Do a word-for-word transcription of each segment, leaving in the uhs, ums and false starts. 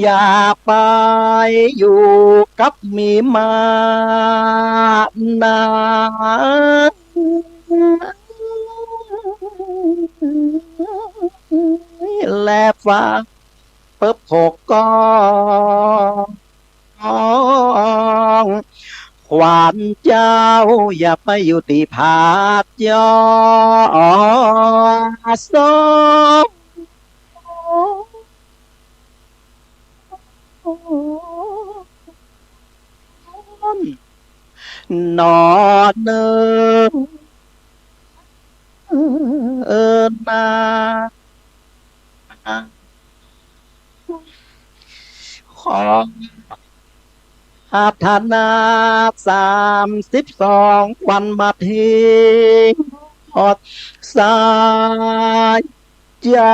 อย่าไปอยู่กับหมีมานะ และฟ้าเปิบหกกอง ขวัญเจ้าอย่าไปอยู่ตี้ผาดยอดสอง นอนเนอ เออนา ขออาถรรพ์นาสามสิบสองวันมาเทศน์สาย จะ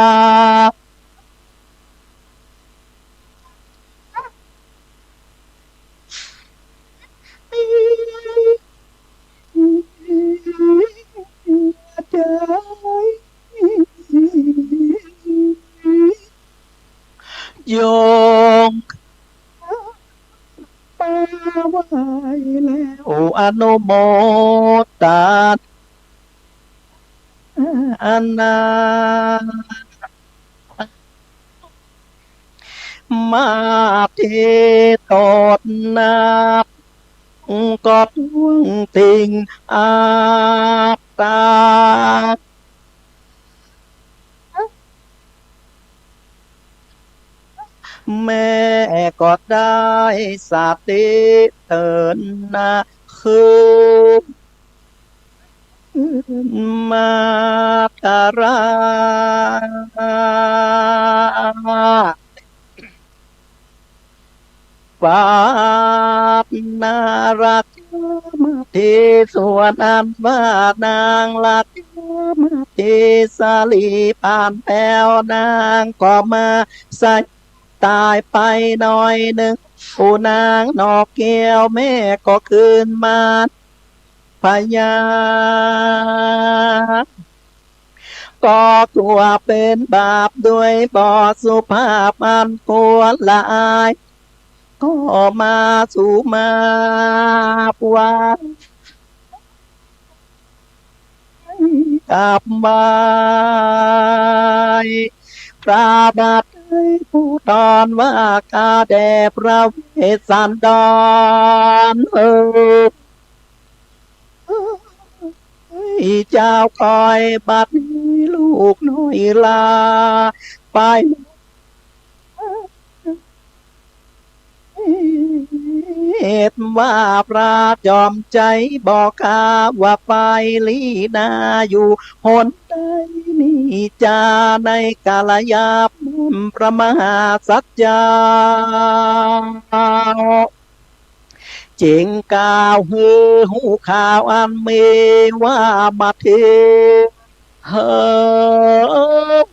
ยง มาไหว้แล้วอนุโมทนา มาเทศน์ตนนับ ก็ต้องทิ้งอัตตา แม่ก็ได้สติเถินนา คืนมาตรา ปาดนารักมาเทศน์สวน อันว่านางรักมาเทศน์สลีปานแผ้วนางก็มาใส่ ตายไปหน้อยนึ่ง โอ้นางนกแก้วแม่ก็คืนมา พญา ก็กลัวเป๋นบาปด้วยบ่สุภาพอันควรละอาย ก็มาสู่มาว่า กราบไหว้พระบาทผู้ตอนว่าข้าแด่พระเวสสันดร เออ เจ้าคอยบัดนี้ลูกน้อยลาไป เหตุว่าพระจอมไชยบอกข้าว่าไปลี้นาอยู่หนใดนี้จา ในกาลยามพระมหาสัจจา จึงกล่าวหื้อฮู้ข่าวอันมีว่ามาเทศน์ เฮ้อ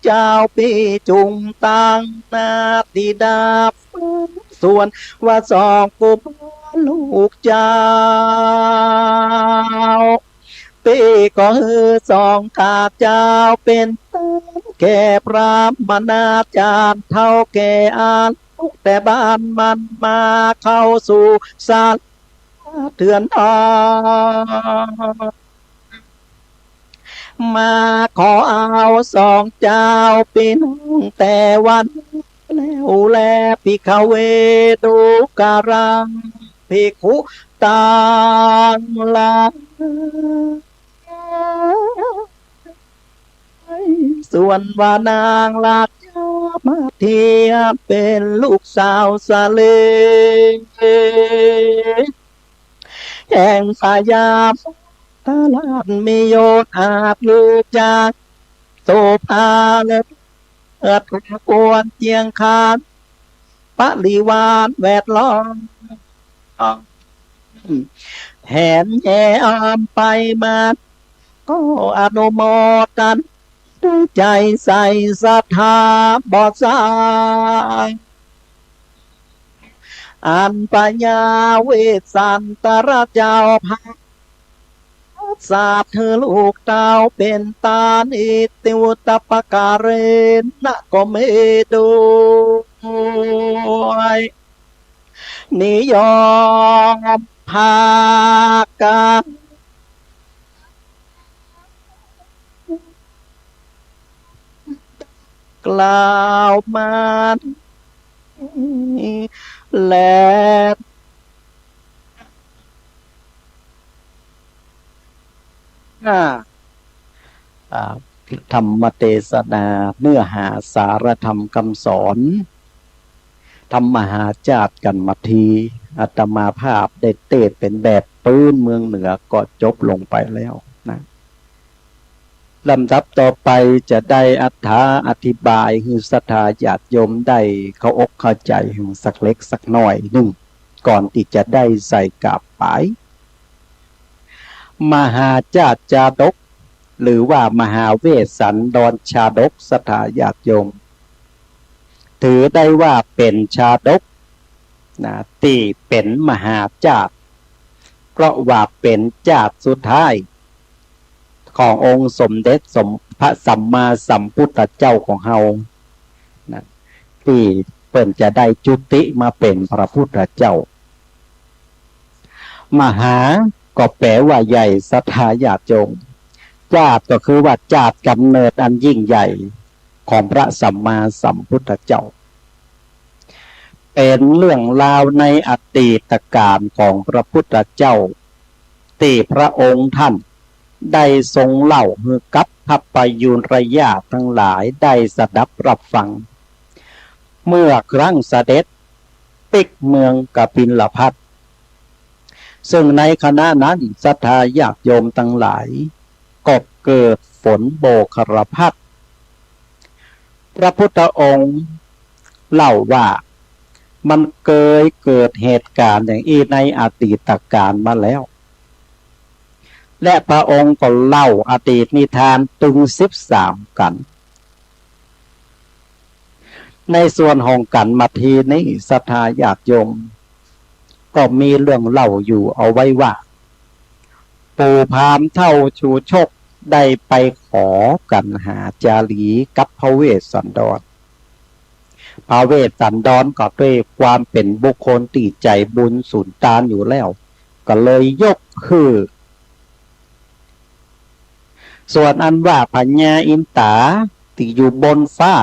เจ้าปี้จุ่งตั้งนาตี้ดาบสวนว่าสองกุมารลูกเจ้า ปี้ก็หื้อสองข้าเจ้าเป๋นต้นแก่พระมณาจารย์เฒ่าแก่อันลุกแต่บ้านมันมาเข้าสู่ศาลาเถื่อนทอง มาขอเอาสองเจ้าปี้น้องแต่วันแล้วแล ภิกขเว ดูกรัง ภิกขุตังลา ส่วนว่านางรักมาเทียบเป๋นลูกสาวสะเล แห่งพญาตราชมียศอาจลือจา โสภาและเลิศควรเจียงคาน ปริวารแวดล้อม แหนแหนอ้อมไปมา ก็อนุโมทนา ด้วยใจ๋ใส่ศรัทธาบ่สร้าง อันพญาเวสสันตรเจ้าพา สาดหื้อลูกเต้าเป๋นตานิ อิติวุตตปการะเณะ ก็มีด้วย นิยมพากั๋น กล่าวมานี้แล อ่า อ่า ธรรมเตสนา เนื้อหาสาระธรรมกำสอน ธรรมมหาจาตุกั๋นมาที อาตมาภาพได้เตสน์เป๋นแบบปื๊นเมืองเหนือก็จบลงไปแล้วนะ ลำดับต่อไปจะได้อธิบายหื้อศรัทธาญาติโยมได้เข้าอกเข้าใจ๋หื้อสักเล็กสักน้อยนึ่ง ก่อนตี้จะได้ใส่ก๋าบป๋าย มหาจาตุชาดก หรือว่ามหาเวสสันดรชาดก ศรัทธาญาติโยม ถือได้ว่าเป๋นชาดกนะ ตี้เป๋นมหาจาตุ เพราะว่าเป๋นจาตุสุดท้าย ขององค์สมเด็จสม พระสัมมาสัมพุทธเจ้าของเฮานะ ตี้เปิ้นจะได้จุติมาเป๋นพระพุทธเจ้า มหา ก็แปลว่าใหญ่ ศรัทธาญาติโยม จาตุก็คือว่าจาตุก๋ำเนิดอันยิ่งใหญ่ของพระสัมมาสัมพุทธเจ้า เป๋นเรื่องราวในอดีตกาลของพระพุทธเจ้า ตี้พระองค์ท่านได้ทรงเล่าหื้อกับพระปยุรญาติตังหลายได้สดับรับฟัง เมื่อครั้งเสด็จปิ๊กเมืองกบิลพัสดุ์ ซึ่งในขณะนั้นศรัทธาญาติโยมตังหลายก็เกิดฝนโบคคัลพรรค พระพุทธองค์เล่าว่ามันเกยเกิดเหตุก๋ารณ์อย่างอี้ในอดีตกาลมาแล้ว และพระองค์ก็เล่าอดีตนิทานตึงสิบสามกั๋น ในส่วนของกั๋นมาทีนี้ ศรัทธาญาติโยม ก็มีเรื่องเล่าอยู่เอาไว้ว่า ปู่พราหมณ์เฒ่าชูชกได้ไปขอกัณหาจารีกับพระเวสสันดร พระเวสสันดรก็ด้วยความเป๋นบุคคลตี้ใจ๋บุญสุนตานอยู่แล้ว ก็เลยยกหื้อ ส่วนอันว่าพญาอินต๋าตี้อยู่บนฟ้า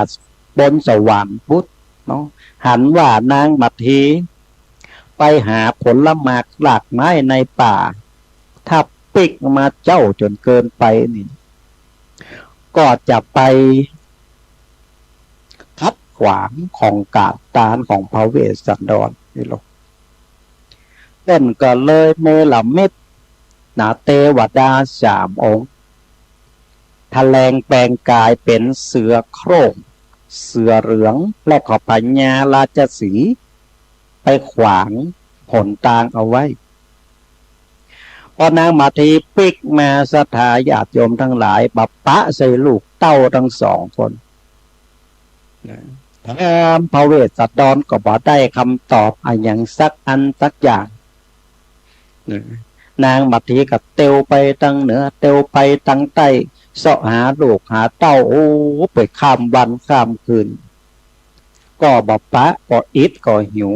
บนสวรรค์พุทธเนาะ หันว่านางมัทธีไปหาผลหมากรากไม้ในป่า ถ้าปิ๊กมาเจ๊าจ๋นเกินไปนี่ ก็จะไปขัดขวางของก๋านตานของพระเวสสันดรนี่หรอก เปิ้นก็เลยเนรมิตนะ เตวดาสามองค์ ถลงแปลงก๋ายเป๋นเสือโคร่ง เสือเหลือง และก็พญาราชสีห์ไปขวางหนตางเอาไว้ พอนางมัทธีปิ๊กมา ศรัทธาญาติโยมตังหลาย บ่ปะใส่ลูกเต้าตังสองคน นะ ถามพระเวสสันดรก็บ่ได้กำตอบอะหยังสักอันสักอย่าง นะ นางมัทธีก็เตียวไปตังเหนือ เตียวไปตังใต้ เซาะหาลูกหาเต้า โอ้ ไปข้ามวันข้ามคืน ก็บ่ปะ ก็อิดก็หิว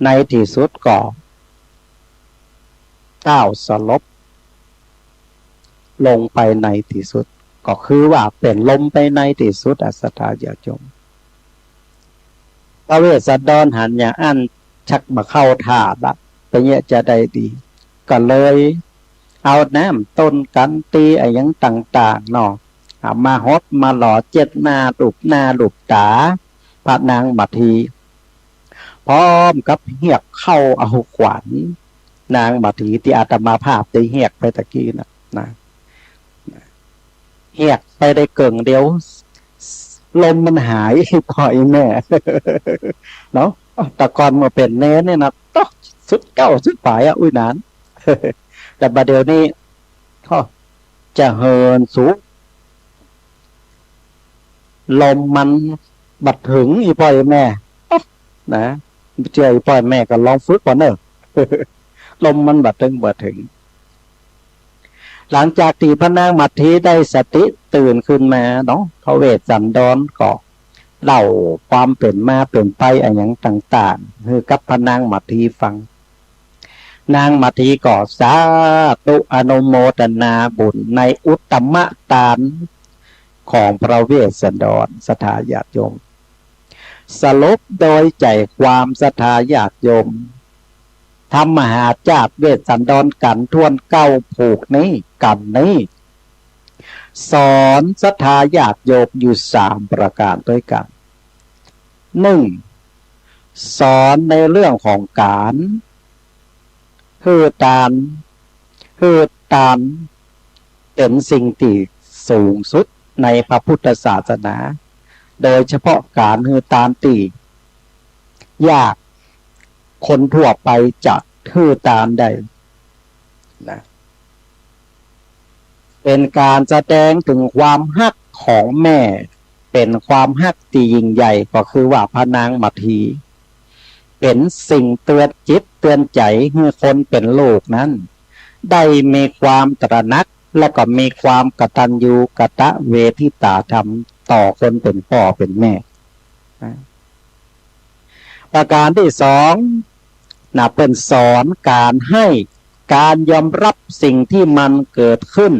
ในตี้สุดก็ เต้าสลบ ลงไปในตี้สุด ก็คือว่าเป๋นลมไปในตี้สุดอะ ศรัทธาญาติโยม พระเวสสันดรหันอย่างอั้นชักบ่เข้าท่าละ เป๋นเยียะจะใดดี ก็เลยเอาน้ำต้นกัญตี๋อะหยังต่างๆ เนาะ เอามาหดมาหล่อเจ็ดหน้าลูบหน้าลูบต๋าพระนางมัทธี พร้อมกับเฮียกเข้าเอาขวัญนางมัทธีตี้อาตมาภาพได้เฮียกไปตะกี้นะ นะ เฮียกไปได้เกิ่งเดียว ลมมันหาย พ่ออีแม่ เนาะ แต่ก่อนเมื่อเป๋นเณรเนี่ยนะ โต๊ะ สุดเก๊าสุดป๋ายอะ อุ๊ยนาน แต่บ่าเดี่ยวนี้ โอ้ จะเหินสูง ลมมันบ่เถิงอีพ่ออีแม่ โอ้ นะ เจื้ออีพ่ออีแม่ก็ลองฝึกก่อนเน่อ ลมมันบ่เถิง บ่เถิง หลังจากตี้พระนางมัทธีได้สติตื่นขึ้นมาเนาะ พระเวสสันดรก็เล่าความเป๋นมาเป๋นไปอะหยังต่างๆ หื้อกับพระนางมัทธีฟัง นางมัทธีก็สาธุอนุโมทนาบุญในอุตตมะตานของพระเวสสันดร ศรัทธาญาติโยม สรุปโดยใจ๋ความ ศรัทธาญาติโยม ทำมหาราชเวสสันดรกัณฑ์ถ้วนเก้าผูกนี้ กัณฑ์นี้ สอนศรัทธาญาติโยมอยู่สามประก๋านตวยกั๋น นึ่ง สอนในเรื่องของก๋านหื้อตาน หื้อตานเป๋นสิ่งตี้สูงสุดในพระพุทธศาสนา โดยเฉพาะก๋านหื้อตานตี้ยาก คนทั่วไปจะหื้อตานได้นะ เป๋นก๋านแสดงเถิงความฮักของแม่ เป๋นความฮักตี้ยิ่งใหญ่ ก็คือว่าพระนางมัทธี เป๋นสิ่งเตือนจิตเตือนใจ๋หื้อคนเป๋นลูกนั้น ได้มีความตระหนัก และก็มีความกตัญญูกตเวทิตาธรรมต่อคนเป๋นป้อเป๋นแม่นะ ประก๋านตี้สองนะ เปิ้นสอนก๋านหื้อ ก๋านยอมฮับสิ่งตี้มันเกิดขึ้น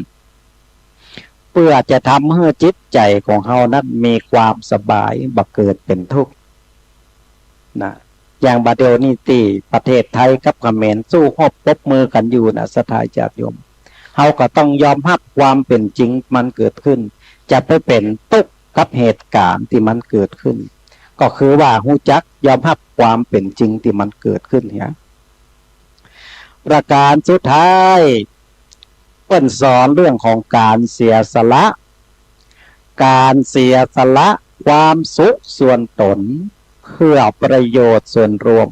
เปื้อจะทำหื้อจิตใจ๋ของเฮานั้นมีความสบาย บ่เกิดเป๋นตุ๊กข์นะ อย่างบ่าเดี่ยวนี้ตี้ประเทศไทยกับเขมรสู้ฮบปบมือกั๋นอยู่นะ ศรัทธาญาติโยม เฮาก็ต้องยอมฮับความเป๋นจริงมันเกิดขึ้น จะไปเป๋นตุ๊กข์กับเหตุก๋ารณ์ตี้มันเกิดขึ้น ก็คือว่าฮู้จักยอมฮับความเป๋นจริงตี้มันเกิดขึ้นเหีย ประก๋านสุดท้าย เปิ้นสอนเรื่องของก๋านเสียสละ ก๋านเสียสละความสุขส่วนตนเพื่อประโยชน์ส่วนรวม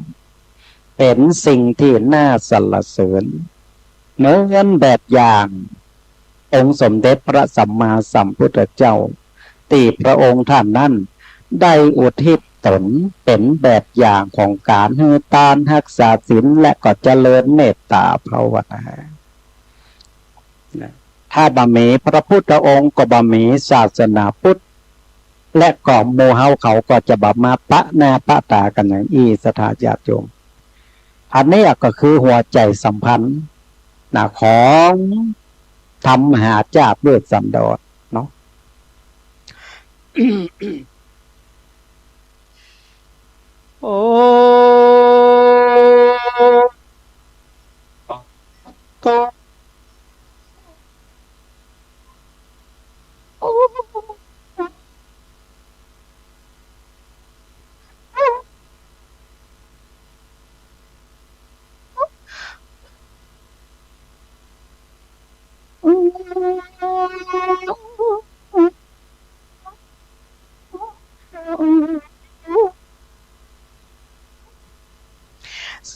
เป๋นสิ่งตี้น่าสรรเสริญ เหมือนแบบอย่างองค์สมเด็จพระสัมมาสัมพุทธเจ้า ตี้พระองค์ท่านนั้นได้อุทิศตนเป๋นแบบอย่างของก๋านหื้อตาน ฮักษาศีล และก็เจริญเมตตาภาวนานะ ถ้าบ่มีพระพุทธองค์ก็บ่มีศาสนาพุทธ และก็หมู่เฮาเขาก็จะบ่มาปะหน้าปะต๋ากั๋นอย่างอี้ ศรัทธาญาติโยม อันนี้ก็คือหัวใจ๋สำคัญนะ ของธรรมมหาราชเวสสันดรเนาะ โอ้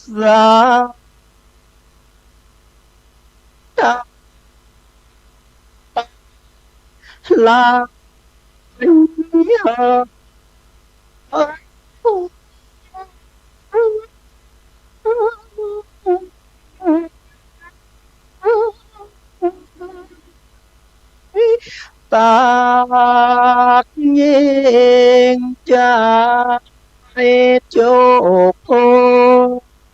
สา ลา ตักยิ่งใจ๋ จุก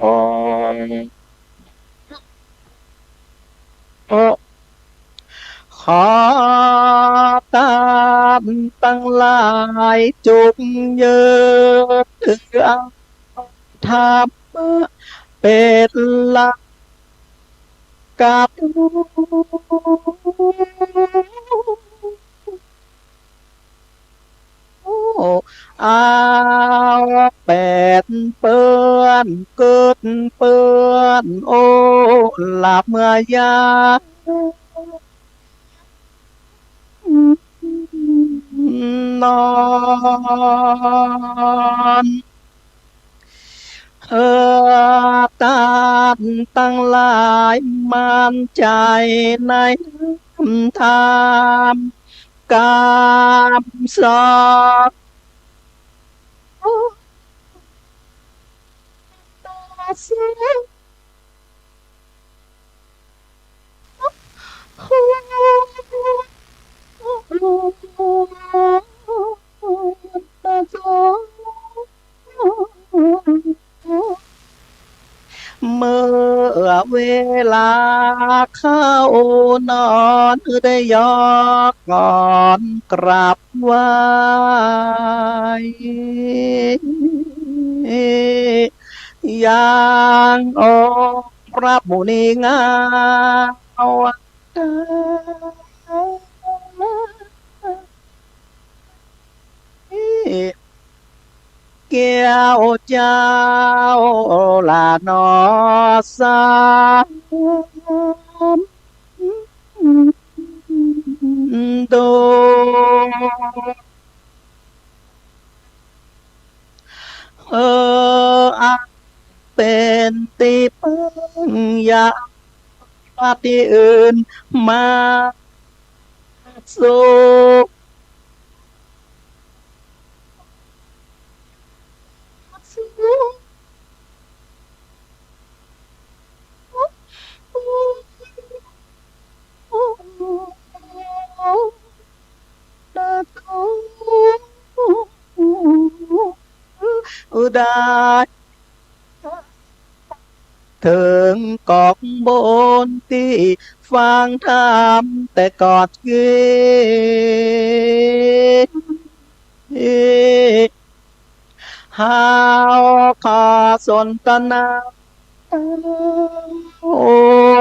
โอ้ ขอต้านตังหลายจุ่งยืนถือเอาธรรมะเป๋นหลัก กับ เอาแปดเปื้อน กึ๊ดเปื้อน โอ้ หลับเมื่อยามนอน เออ ต้านตังหลายมั่นใจ๋ในธรรม กำสอน ตาเสียง เวลาเข้านอนได้ยกก่อนกราบไหว้ ยังองค์พระมุนีงาม แก้วเจ้าละหนอสามดวง เออ อันเป๋นตี้เปิ้ง อย่าตี้อื่นมาสุข ได้ เถิงกอกบนตี้ฟังธรรมแต่ก่อนกี้ เฮาขอสนทนา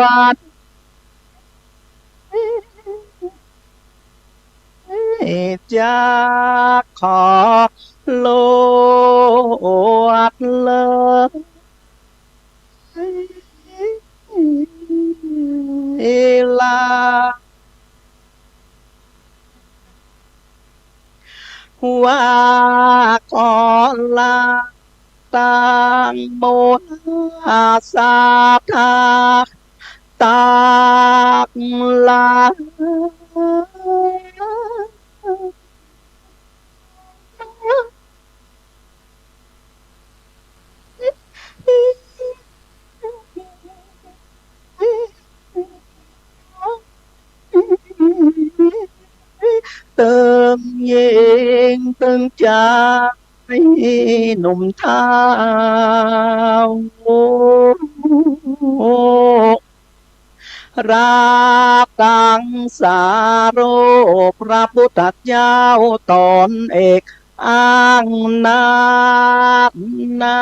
วัด จะขอลวดเลยลา ว่าขอลาตังมวลศรัทธาตังหลาย ตึงญิงตึงจาย หนุ่มเฒ่า รักตังสาโร พระพุทธเจ้าต๋นเอก อั้งนักหนา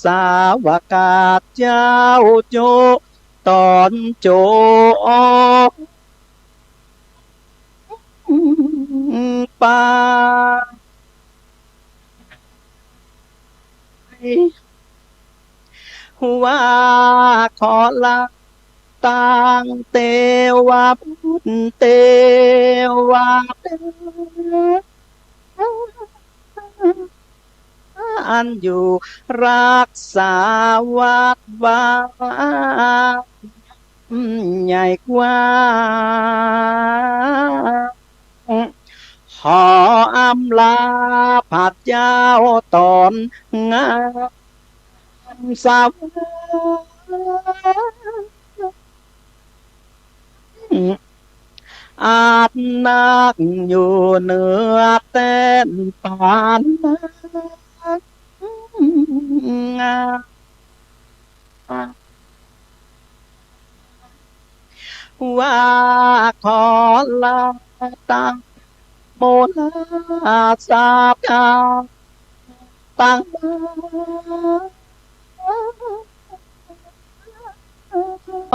สาวกเจ้าจุต๋นจุออกไป ว่าขอลาตังเตวบุตรเตวดา อันอยู่รักษาวัดวา ใหญ่กว้าง ขออำลาพระเจ้าต๋นงามสวัสดิ์ อันนักอยู่เหนือแต้นปานนา ว่าขอลาตังมวลศรัทธาตังหล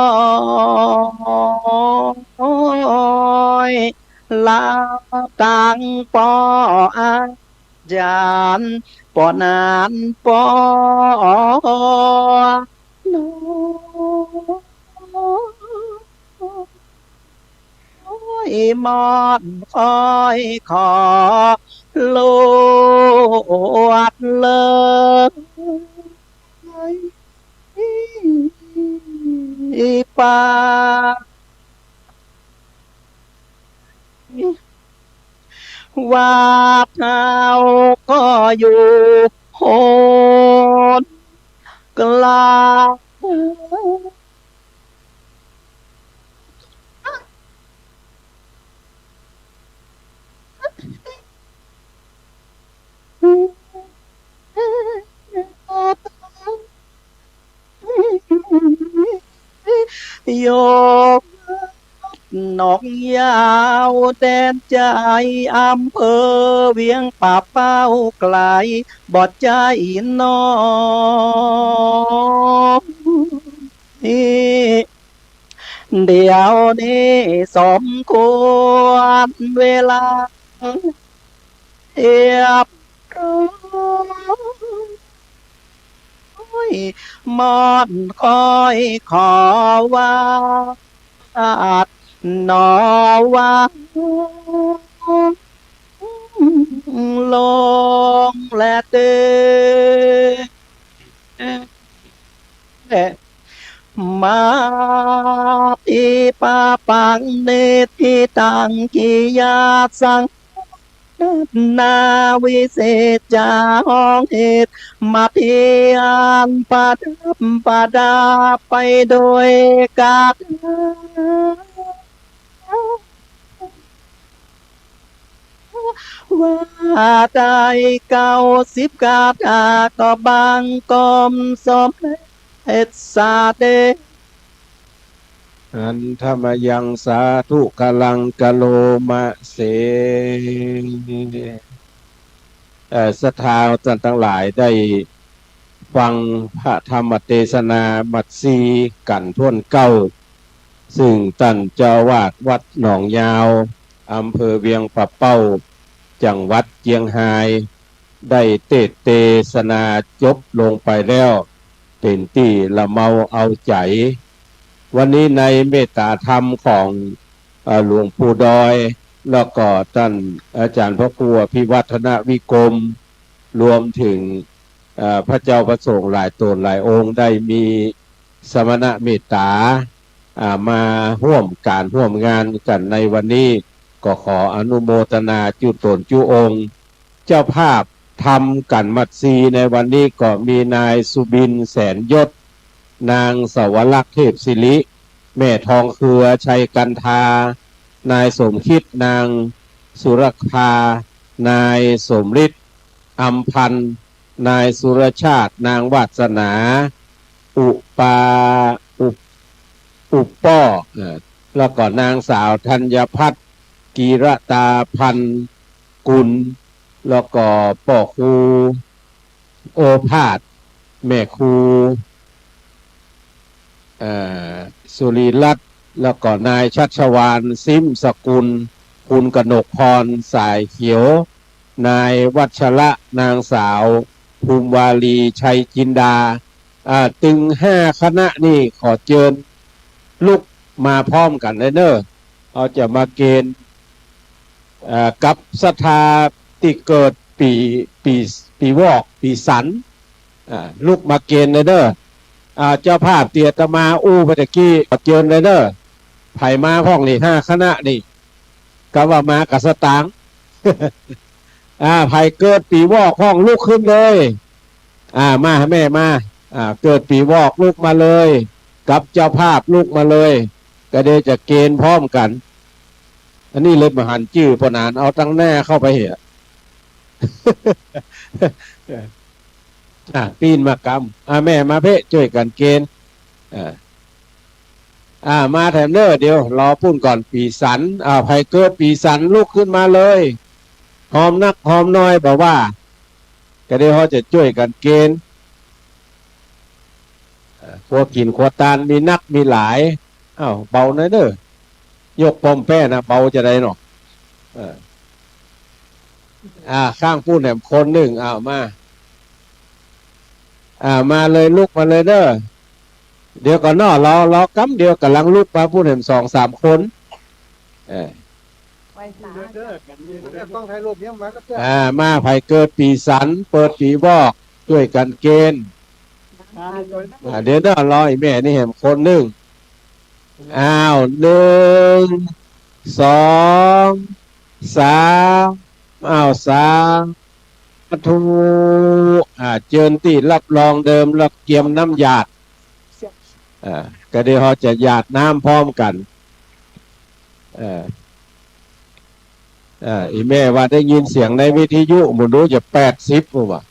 าย โอ้ย ลาตังป้ออาจ๋ารย์ ป้อหนาน ป้อน้อย มอดคอยขอลวดเลย ไป วัดเฮาก็อยู่โหนไกล อืม อยู่วัดหนองยาวแดนใจ๋ อำเภอเวียงป่าเป้า ไก๋บ่ใจ๋น้อย เดี๋ยวนี้สมควรเวลา เรียบร้อย ม่อนค่อยขอวาดหนอวางลงแลเต๊ มาปิปะปังนิฏฐิตัง กิยาสัง นาวิเศษจา ห้องเหตุ มาเพียรประดับประดาไปโดยคาถา ว่าได้เก้าสิบคาถา ก็บังคมสมเด็จเสด็จ หันทะมะยังสาธุกะลังกะโลมะเส เอ่อ ศรัทธาต้านตังหลายได้ฟังพระธรรมเตสนาหมัดสี่กั๋นถ้วนเก๊า ซึ่งต้านเจ้าอาวาสวัดหนองยาว อำเภอเวียงป่าเป้า จังหวัดเจียงฮาย ได้เตสน์เตสนาจบลงไปแล้ว เป๋นตี้ละเมาเอาใจ๋ วันนี้ในเมตตาธรรมของ เอ่อ หลวงปู่ดอย แล้วก็ต้านอาจ๋ารย์พระครูอภิวัฒนวิกรม รวมเถิง เอ่อ พระเจ้าพระสงฆ์หลายต๋นหลายองค์ ได้มีสมณะเมตตา อ่า มาฮ่วมก๋านฮ่วมงานกั๋นในวันนี้ ก็ขออนุโมทนาจุ๊ต๋นจุ๊องค์ เจ้าภาพธรรมกั๋นหมัดสี่ในวันนี้ก็มีนายสุบิน แสนยศ นางสวรักษ์ เทพศิริ แม่ทองเครือ ชัยกันธา นายสมคิด นางสุรภา นายสมฤทธิ์ อำพันธ์ นายสุรชาติ นางวาสนา อุปา อุป อุปป้อ เอ่อ แล้วก็นางสาวธัญพัฒน์ กีรตาพันธ์กุล แล้วก็ป้อครูโอภาส แม่ครู เอ่อ สุรีรัตน์ แล้วก็นายชัชวาล ซิมสกุล คุณกนกพร สายเขียว นายวัชระ นางสาว ภูมิวาลี ชัยจินดา อ่า ตึงห้าคณะนี่ขอเจิญลุกมาพร้อมกั๋นเลยเน่อ เฮาจะมาเกณฑ์ เอ่อ กับศรัทธาตี้เกิดปี๋ ปี๋ ปี๋วอก ปี๋สัน อ่า ลุกมาเกณฑ์เลยเน่อ อ่า เจ้าภาพตี้อาตมาอู้ไปตะกี้ ขอเจิญเลยเน่อ ใผมาพ่องนี่ ห้าคณะนี่ กำว่ามากับสตางค์ อ่า ใผเกิดปี๋วอกพ่องลุกขึ้นเลย อ่า มาแม่มา อ่า เกิดปี๋วอกลุกมาเลย กับเจ้าภาพลุกมาเลย ก็เดี๋ยวจะเกณฑ์พร้อมกั๋น อันนี้เลยบ่หันจื้อ ป้อหนานเอาตังหน้าเข้าไปเหอะ อ่ะ ปี๋นมากำ อ่ะ แม่มาเป๊ะ จ้วยกั๋นเกณฑ์ อ่า อ่า มาแถมเน่อ เดี๋ยวรอปู้นก่อน ปี๋สัน อ่า ใผเกิดปี๋สันลุกขึ้นมาเลย หอมนักหอมน้อยบ่ว่า ก็เดี๋ยวเฮาจะจ้วยกั๋นเกณฑ์ เอ่อ ครัวกิ๋นครัวตานมีนักมีหลาย อ้าว เบาหน่อยเน่อ ยกป้อมแป้นะ เบาจะได้เนาะ เออ อ่า ข้างปู้นแหมคนนึ่ง อ้าว มา อ่า มาเลย ลุกมาเลยเน่อ เดี๋ยวก่อนเนาะ รอ รอกำเดียว ก่ำลังลุกมาปู้นแหมสองสามคน เออ อ่า มา ใผเกิดปี๋สัน เปิดปี๋วอก จ้วยกั๋นเกณฑ์ อ่า เดี๋ยวเน่อ รออีแม่นี่แหมคนนึ่ง อ้าว นึ่ง สอง สาม อ้าว สาธุ อ่า เจิญตี้รับรองเดิม แล้วเกียมน้ำหยาด อ่า ก็เดี๋ยวเฮาจะหยาดน้ำพร้อมกั๋น เอ่อ อ่า อีแม่ว่าได้ยินเสียงในวิทยุ บ่ฮู้จะแปดสิบบ่วะ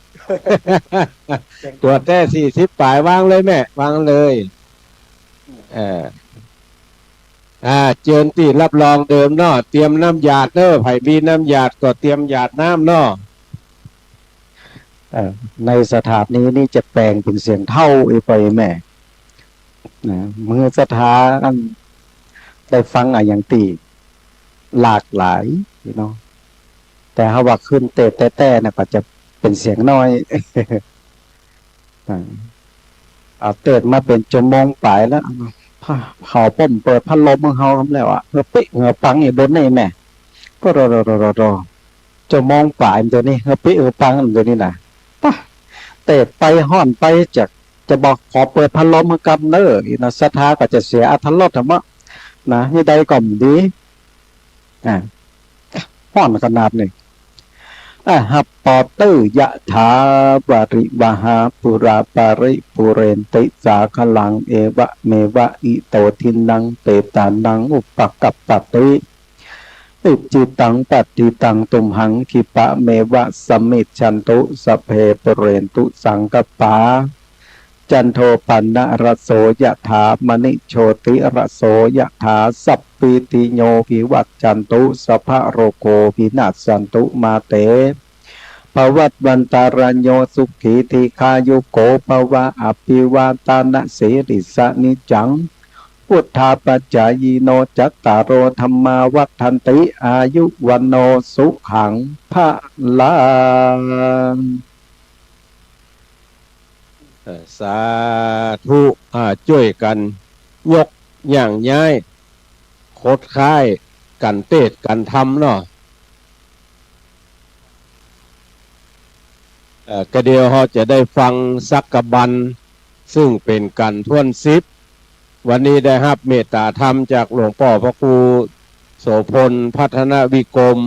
ตั๋วแต๊สี่สิบป๋าย วางเลยแม่ วางเลย เอ่อ อ่า เจิญตี้รับรองเดิมเนาะ เตรียมน้ำหยาดเนาะ ใผมีน้ำหยาดก็เตรียมหยาดน้ำเนาะ เอ่อ ในสถานีนี้จะแปลงเป๋นเสียงเฒ่าอีกไปแม่ นะ เมื่อศรัทธาอันได้ฟังอะหยังตี้หลากหลายเนาะ แต่ถ้าว่าขึ้นเตสน์แต๊ๆ นะ ก็จะเป๋นเสียงน้อย อ่า เอาเตสน์มาเป๋นจั่วโมงป๋ายแล้ว ผ้า เขาป้อมเปิดพัดลมของเขาแล้วอะ เฮือปิ๊กเฮือปังอยู่บนนี่แม่ ก็รอ รอ รอ รอ รอ จั่วโมงป๋ายมันเดี๋ยวนี้ เฮือปิ๊กเฮือปังมันเดี๋ยวนี้นะ ปะ เตสน์ไปฮ้อนไปจะ จะบอกขอเปิดพัดลมเฮือกำเน้อ อีนะ ศรัทธาก็จะเสียอรรถรสธรรมะ นะ นี่ใดก็บ่ดี อ่า ฮ้อนขนาดนี้ อะหัปปะเต ยะถา วาริวะหา ปูรา ปาริ ปูเรนติ สาคะลัง เอวะเมวะ อิโต ทินนัง เปตานัง อุปะกัปปะติ อิจฉิตัง ปัตถิตัง ตุมหัง ขิปะเมวะ สมมิชชันตุ สัพเพ ปูเรนตุ สังกัปปา จันโท ปัณณะระโส ยะถา มะณิ โชติระโส ยะถา สัพพีติโย วิวัชชันตุ สัพพะโรโค วินัสสันตุ มาเต ภวัตวันตาราโย สุขี ทีฆายุโก ภวะ อะภิวาตานะสีลิสสะ นิจจัง วุฑฒาปะจายิโน จัตตาโร ธัมมา วัฑฒันติ อายุ วัณโณ สุขัง พะลัง เอ่อ สาธุ อ่า จ้วยกั๋นยกย่างย้าย ขดค้ายกั๋นเตสน์กั๋นธรรมเนาะ เอ่อ กะเดี่ยวเฮาจะได้ฟังสักกะบัน ซึ่งเป๋นกัณฑ์ถ้วนสิบ วันนี้ได้ฮับเมตต๋าธรรมจากหลวงป้อพระครูโสภณ พัฒนวิกรม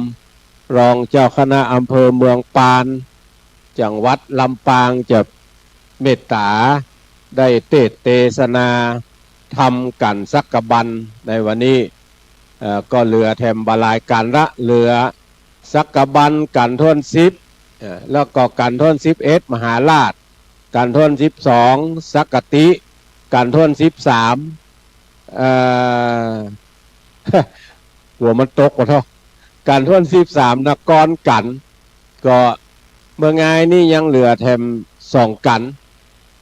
รองเจ้าคณะอำเภอเมืองปาน จังหวัดลำปาง จะเมตต๋าได้เตสน์เตสนาธรรมกัณฑ์สักกะบันในวันนี้ เอ่อ ก็เหลือแถมบ่หลายกัณฑ์ละ เหลือสักกะบันกัณฑ์ถ้วนสิบ เอ่อ แล้วก็กัณฑ์ถ้วนสิบเอ็ด มหาราช กัณฑ์ถ้วนสิบสอง สักกะติ กัณฑ์ถ้วนสิบสาม เอ่อ กั๋วมันตกวะเถาะ กัณฑ์ถ้วนสิบสาม นครกัณฑ์ ก็เมื่องายนี้ยังเหลือแถมสองกัณฑ์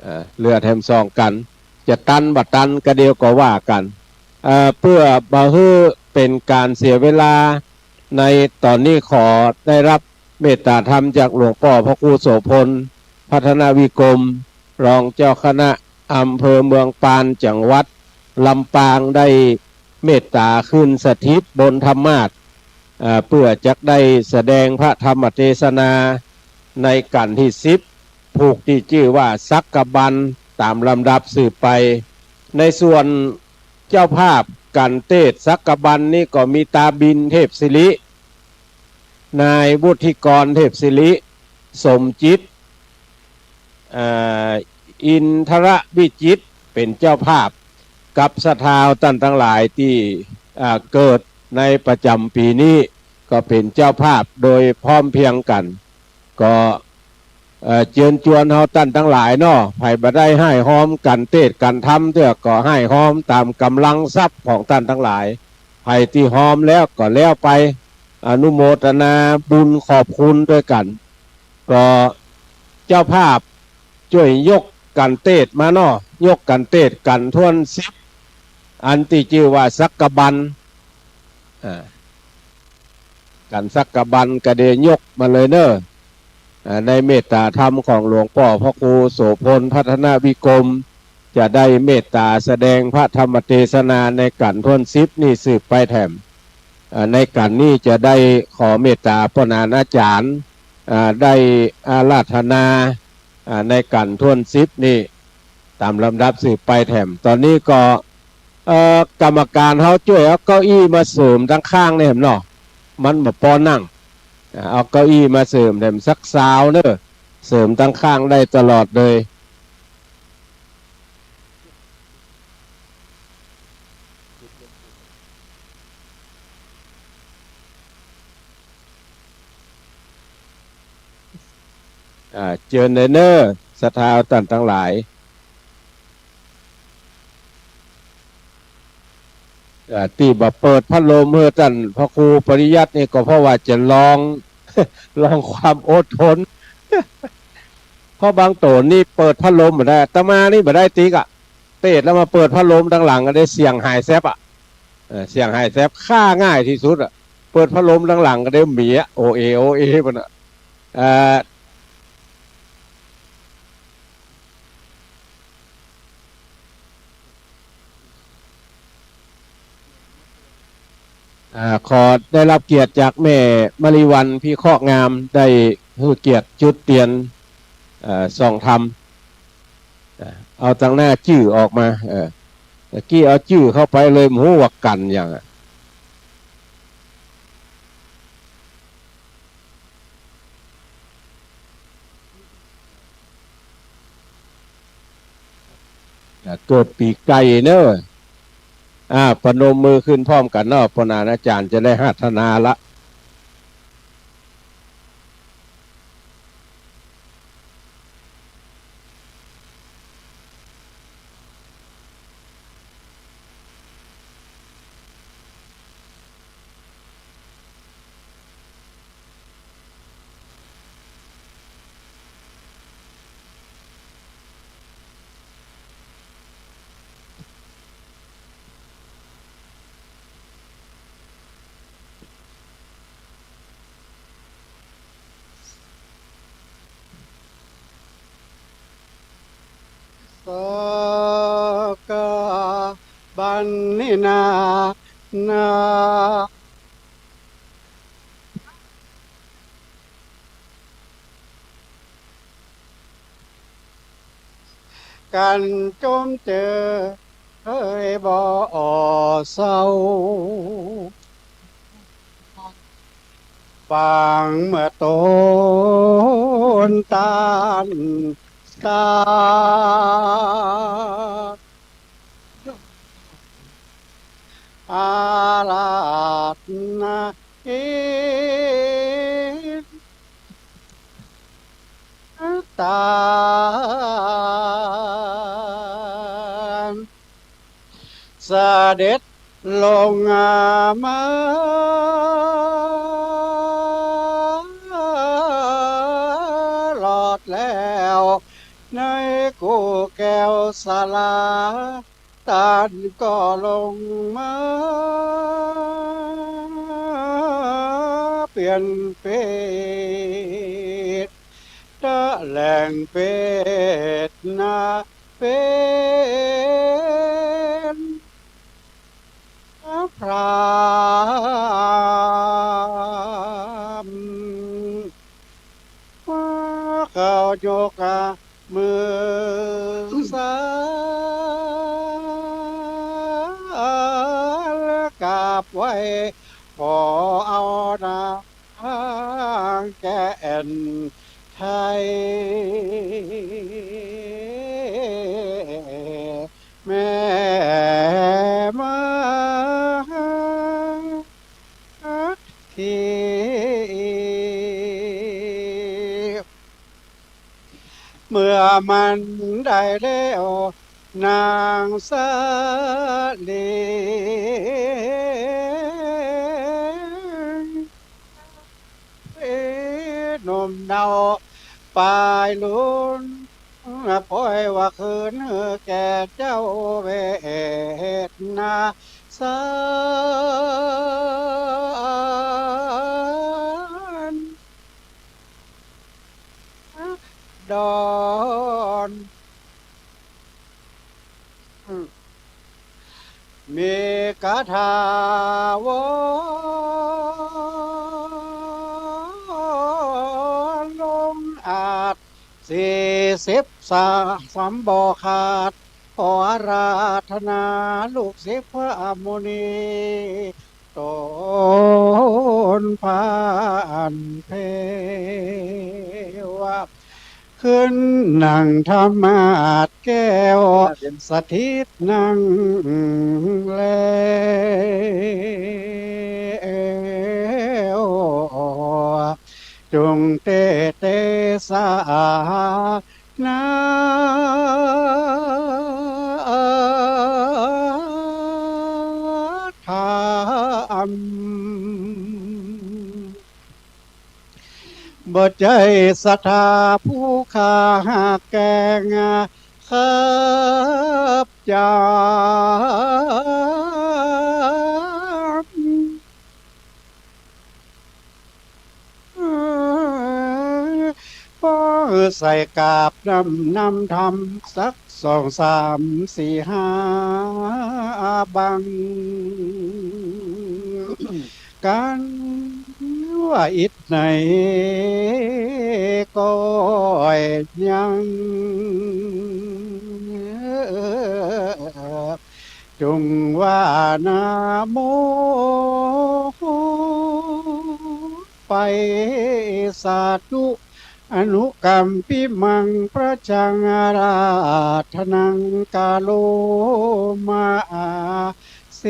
เอ่อ เหลือแถมสองกัณฑ์ จะตันบ่ตันกะเดี่ยวก็ว่ากั๋น เอ่อ เปื้อบ่หื้อเป๋นก๋านเสียเวลา ในต๋อนนี้ขอได้ฮับเมตต๋าธรรมจากหลวงป้อพระครูโสภณ พัฒนวิกรม รองเจ้าคณะอำเภอเมืองปาน จังหวัดลำปาง ได้เมตต๋าขึ้นสถิตบนธรรมาสน์ เอ่อ เปื้อจักได้แสดงพระธรรมเตสนาในกัณฑ์ตี้สิบ ผูกตี้จื้อว่าสักกะบัน ต๋ามลำดับสืบไป ในส่วนเจ้าภาพกัณฑ์เตสน์สักกะบันนี้ก็มีต๋าบิณ เทพศิริ นายวุฒิกร เทพศิริ สมจิต เอ่อ อินทรวิจิตร เป๋นเจ้าภาพ กับศรัทธาต้านตังหลายตี้ อ่า เกิดในประจ๋ำปี๋นี้ ก็เป๋นเจ้าภาพโดยพร้อมเพรียงกั๋น ก็ เอ่อ เจิญจวนเฮาต้านตังหลายเนาะ ใผบ่ได้ฮ่ายฮอมกัณฑ์เตสน์กัณฑ์ธรรมเตื้อ ก็ฮ่ายฮอมต๋ามก๋ำลังทรัพย์ของต้านตังหลาย ใผตี้ฮอมแล้วก็แล้วไป อนุโมทนาบุญขอบคุณตวยกั๋น ก็เจ้าภาพจ้วยยกกัณฑ์เตสน์มาเนาะ ยกกัณฑ์เตสน์กัณฑ์ถ้วนสิบ อันตี้จื้อว่าสักกะบัน อ่า กัณฑ์สักกะบันกะเดี่ยวยกมาเลยเน่อ อ่า ในเมตต๋าธรรมของหลวงป้อพระครูโสภณ พัฒนวิกรม จะได้เมตต๋าแสดงพระธรรมเตสนาในกัณฑ์ถ้วนสิบนี้สืบไปแถม อ่า ในกัณฑ์นี้จะได้ขอเมตต๋าป้อหนานอาจ๋ารย์ อ่า ได้อาราธนา อ่า ในกัณฑ์ถ้วนสิบนี้ ต๋ามลำดับสืบไปแถม ต๋อนนี้ก็ เอ่อ ก๋รรมก๋านเฮาจ้วยเอาเก้าอี้มาเสริมตังข้างนี่แหมเนาะ มันบ่ปอนั่ง อ่า เอาเก้าอี้มาเสริมแถมสักซาวเน่อ เสริมตังข้างได้ตลอดเลย อ่า เจิญเลยเน่อ ศรัทธาต้านตังหลาย เอ่อ ตี้บ่เปิดพัดลมหื้อต้านพระครูปริยัตินี่ก็เพราะว่าจะลอง ลองความอดทน เพราะบางโตนนี่เปิดพัดลมบ่ได้ อาตมานี่บ่ได้ติ๊กอะ เตศน์แล้วมาเปิดพัดลมตังหลังก็ได้เสียงหายแซบอะ เออ เสียงหายแซบ ฆ่าง่ายตี้สุดอะ เปิดพัดลมตังหลังก็ได้หมีอะ โอเอ โอเอ มันอะ เอ่อ อ่า ขอได้รับเกียรติจากแม่มะลิวัลย์ พิเคราะห์งาม ได้หื้อเกียรติจุดเตียน เอ่อ ส่องธรรม อ่า เอาตังหน้าจื้อออกมา เออ ตะกี้เอาจื้อเข้าไปเลย บ่ฮู้ว่ากั๋นหยังอะ อ่า เกิดปี๋ไก่เน่อ อ่า ประนมมือขึ้นพร้อมกั๋นเนาะ ป้อหน้าอาจ๋ารย์จะได้อาราธนาละ สกบันนินานา กั๋นจมเจอ เฮยบ่เศร้า ปางเมื่อตนต้านสา อาราธนา ตานเสด็จลงมา ลอดแล้วในกู้แก้วสารา ต้านก็ลงมา เปลี่ยนเปรต ตะแหล่งเปรตนา เป๋นพราม ว่าเขายก มือสาลกราบไหว้ ขอเอานางแก่นไทย แม่มาที เมื่อมันได้แล้วนางสาลี หนุ่มเนาปลายลุน ปล่อยว่าคืนแก่เจ้าเวทนาสาร ดอน มีคาถาวอนลงอาจ สี่สิบสามบ่ขาด ขออาราธนาลูกศิษย์พระมุนี ตนผ่านเทวะ ขึ้นนั่งธรรมาสน์แก้ว สถิตนั่งแล้ว จุ่งเตเตสา นา บ่ใจ้ศรัทธาผู้ข้าหากแกล้งขับจำ ป้อใส่กราบนำ นำธรรมสักสองสามสี่ห้าบัง กันว่าอิดไหนก็ยัง จงว่านะโม ไป สาธุ อนุกัมปิมัง ประชังอาราธนัง กะโรมา เส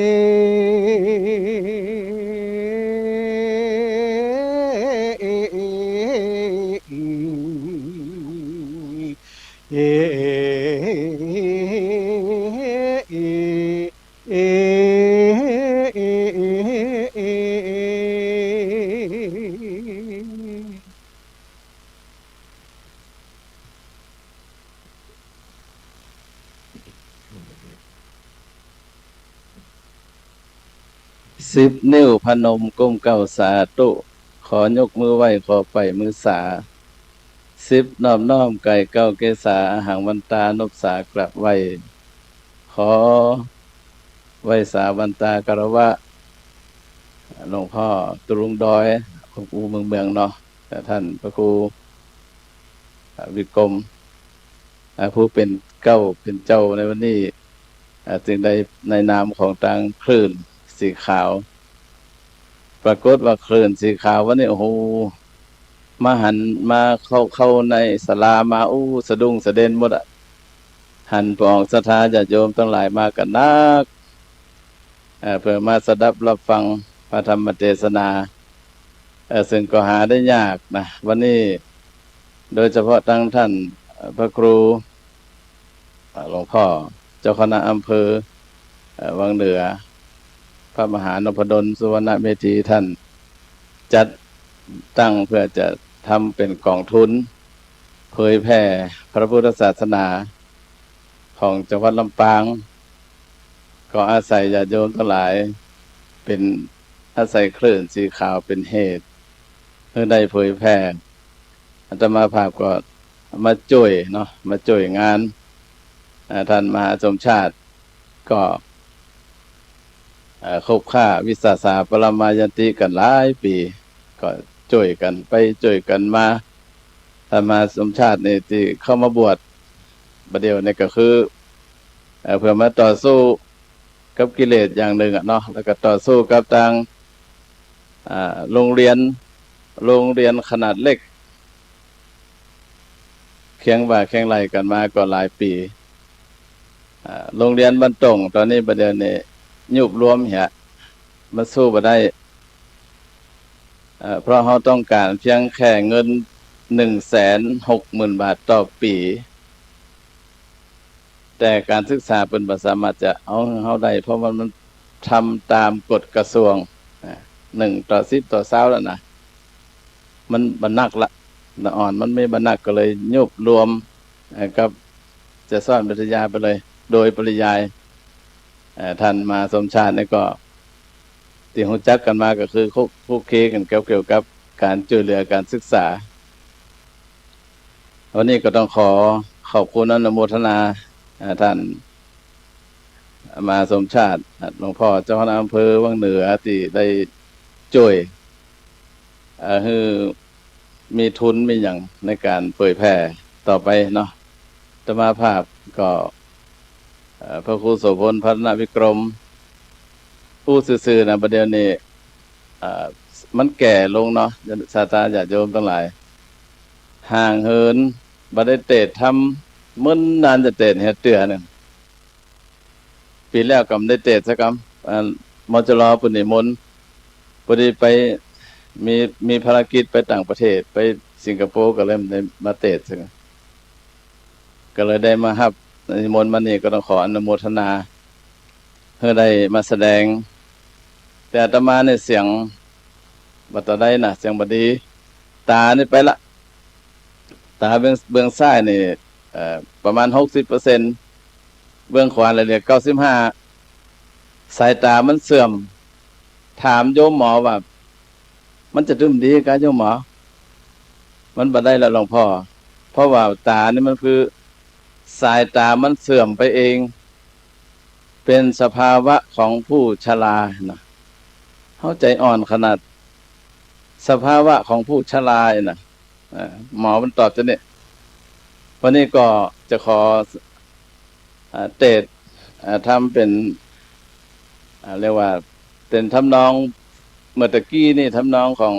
สิบนิ้วพนมก้มเก้าสาธุ ขอยกมือไหว้ ขอไป๋มือสา สิบนอบน้อมไก่เกล้าเกสา อะหังวันตา นบสากราบไหว้ ขอไหว้สาวันตาคารวะ หลวงพ่อตุ๊ลุงดอย พระครูเมืองเมืองเนาะ และท่านพระครู อ่า วิกรม อ่า ผู้เป๋นเกล้าเป๋นเจ้าในวันนี้ อ่า จึงได้ในนามของตางคลื่นสีขาว ปรากฏว่าคลื่นสีขาววันนี้ โอ้โห มาหัน มาเข้า เข้าในศาลามา อู้ สะดุ้งสะเด็นหมดอะ หันปองศรัทธาญาติโยมตังหลายมากั๋นนัก เอ่อ เพื่อมาสดับรับฟังพระธรรมเตสนา เอ่อ ซึ่งก็หาได้ยากนะ วันนี้ โดยเฉพาะตังท่าน เอ่อ พระครู เอ่อ หลวงพ่อเจ้าคณะอำเภอ เอ่อ วังเหนือ พระมหานพดล สุวรรณเมธี ท่านจัดตั้งเพื่อจะทำเป๋นก๋องทุน เผยแผ่พระพุทธศาสนาของจังหวัดลำปาง ก็อาศัยญาติโยมตังหลายเป๋น อาศัยคลื่นสีขาวเป๋นเหตุ หื้อได้เผยแผ่ อาตมาภาพก็มาจ้วยเนาะ มาจ้วยงาน อ่า ท่านมหาสมชาติ ก็ เอ่อ คบค้าวิสาสะปรมายันติกั๋นหลายปี๋ ก็จ้วยกั๋นไปจ้วยกั๋นมา ท่านมหาสมชาตินี่ตี้เข้ามาบวช บ่าเดี่ยวนี่ก็คือ เอ่อ เพื่อมาต่อสู้กับกิเลสอย่างนึ่งอะเนาะ แล้วก็ต่อสู้กับตาง อ่า โฮงเฮียน โฮงเฮียนขนาดเล็ก เคียงบ่าเคียงไหล่กั๋นมาก็หลายปี๋ อ่า โฮงเฮียนบ้านต่ง ต๋อนนี้บ่าเดี่ยวนี้ยุบรวมเหีย มันสู้บ่ได้ เอ่อ เพราะเฮาต้องก๋านเพียงแค่เงินหนึ่งแสนหกหมื่นบาทต่อปี๋ แต่ก๋านศึกษาเปิ้นบ่สามารถจะเอาหื้อเฮาได้ เพราะว่ามันทำต๋ามกฎกระทรวง อ่า หนึ่งต่อสิบต่อซาวแล้วนะ มันบ่นักละ ละอ่อน มันมีบ่นัก ก็เลยยุบรวม เอ่อ กับจะสอนปริญญาไปเลย โดยปริยาย เอ่อ ท่านมหาสมชาตินี่ก็ ตี้ฮู้จักกั๋นมาก็คือคลุก คลุกคลีกั๋นเกี่ยว เกี่ยวกับก๋านจ้วยเหลือก๋านศึกษา วันนี้ก็ต้องขอขอบคุณอนุโมทนา อ่า ท่านมหาสมชาติ หลวงพ่อเจ้าคณะอำเภอวังเหนือตี้ได้จ้วย เอ่อ หื้อมีทุนมีหยังในก๋านเผยแผ่ต่อไปเนาะ อาตมาภาพก็ เอ่อ พระครูโสภณ ภัทรวิกรม อู้ซื่อๆ นะ บ่าเดี่ยวนี้ เอ่อ มันแก่ลงเนาะ ศรัทธาญาติโยมตังหลาย ห่างเหิน บ่ได้เตสน์ธรรม เมินนานจะเตสน์เหียเตื้อนึ่ง ปี๋แล้วก็บ่ได้เตสน์สักกำ อ่า มจร เปิ้นนิมนต์ พอดีไป มี มีภารกิจไปต่างประเทศ ไปสิงคโปร์ ก็เลยบ่ได้มาเตสน์สักกำ ก็เลยได้มาฮับนิมนต์มานี่ ก็ต้องขออนุโมทนา หื้อได้มาแสดง แต่อาตมานี่เสียงบ่ตันได้นะ เสียงบ่ดี ต๋านี่ไปละ ต๋าเบื้อง เบื้องซ้ายนี่ เอ่อ ประมาณหกสิบเปอร์เซ็นต์ เบื้องขวาเหลือเก้าสิบห้า สายต๋ามันเสื่อม ถามโยมหมอว่า มันจะตึมดีกาโยมหมอ มันบ่ได้ละหลวงพ่อ เพราะว่าต๋านี่มันคือ สายต๋ามันเสื่อมไปเอง เป๋นสภาวะของผู้ชรานะ เฮาใจ๋อ่อนขนาด สภาวะของผู้ชรานะ อ่า หมอมันตอบจะเนี่ย วันนี้ก็จะขอ อ่า เตสน์ อ่า ทำเป๋น อ่า เรียกว่าเป๋นทำนอง เมื่อตะกี้นี่ทำนองของ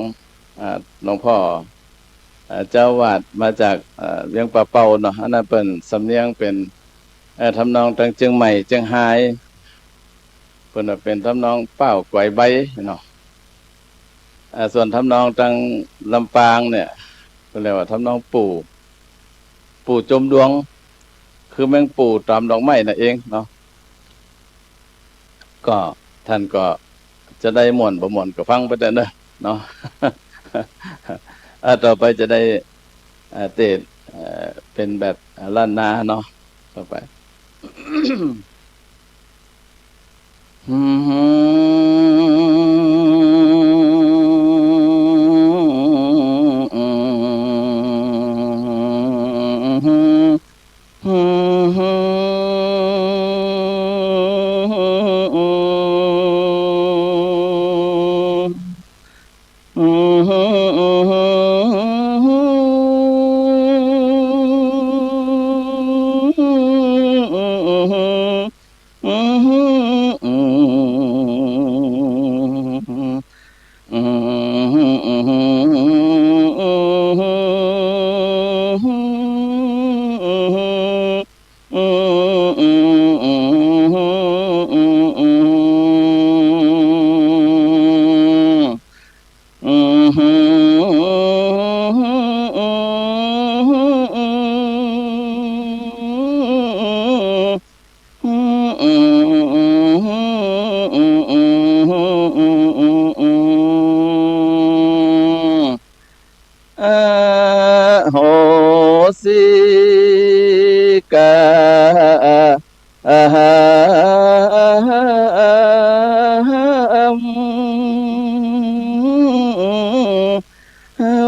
อ่า หลวงพ่อ อ่า เจ้าอาวาสมาจาก อ่า เวียงป่าเป้าเนาะ อันนั้นเปิ้นสำเนียงเป๋น เอ่อ ทำนองตางเจียงใหม่ เจียงฮาย เปิ้นว่าเป๋นทำนองเป้าก๋วยใบเนาะ อ่า ส่วนทำนองตางลำปางเนี่ย เปิ้นเรียกว่าทำนองปู่ ปู่จมดวง คือแมงปู่ต๋อมดอกไม้นั่นเองเนาะ ก็ต้านก็จะได้ม่วนบ่ม่วนก็ฟังไปเต๊อะเนาะ เนาะ อ่า ต่อไปจะได้ อ่า เตสน์ เอ่อ เป๋นแบบ อ่า ล้านนาเนาะ ต่อไป อโหสิกา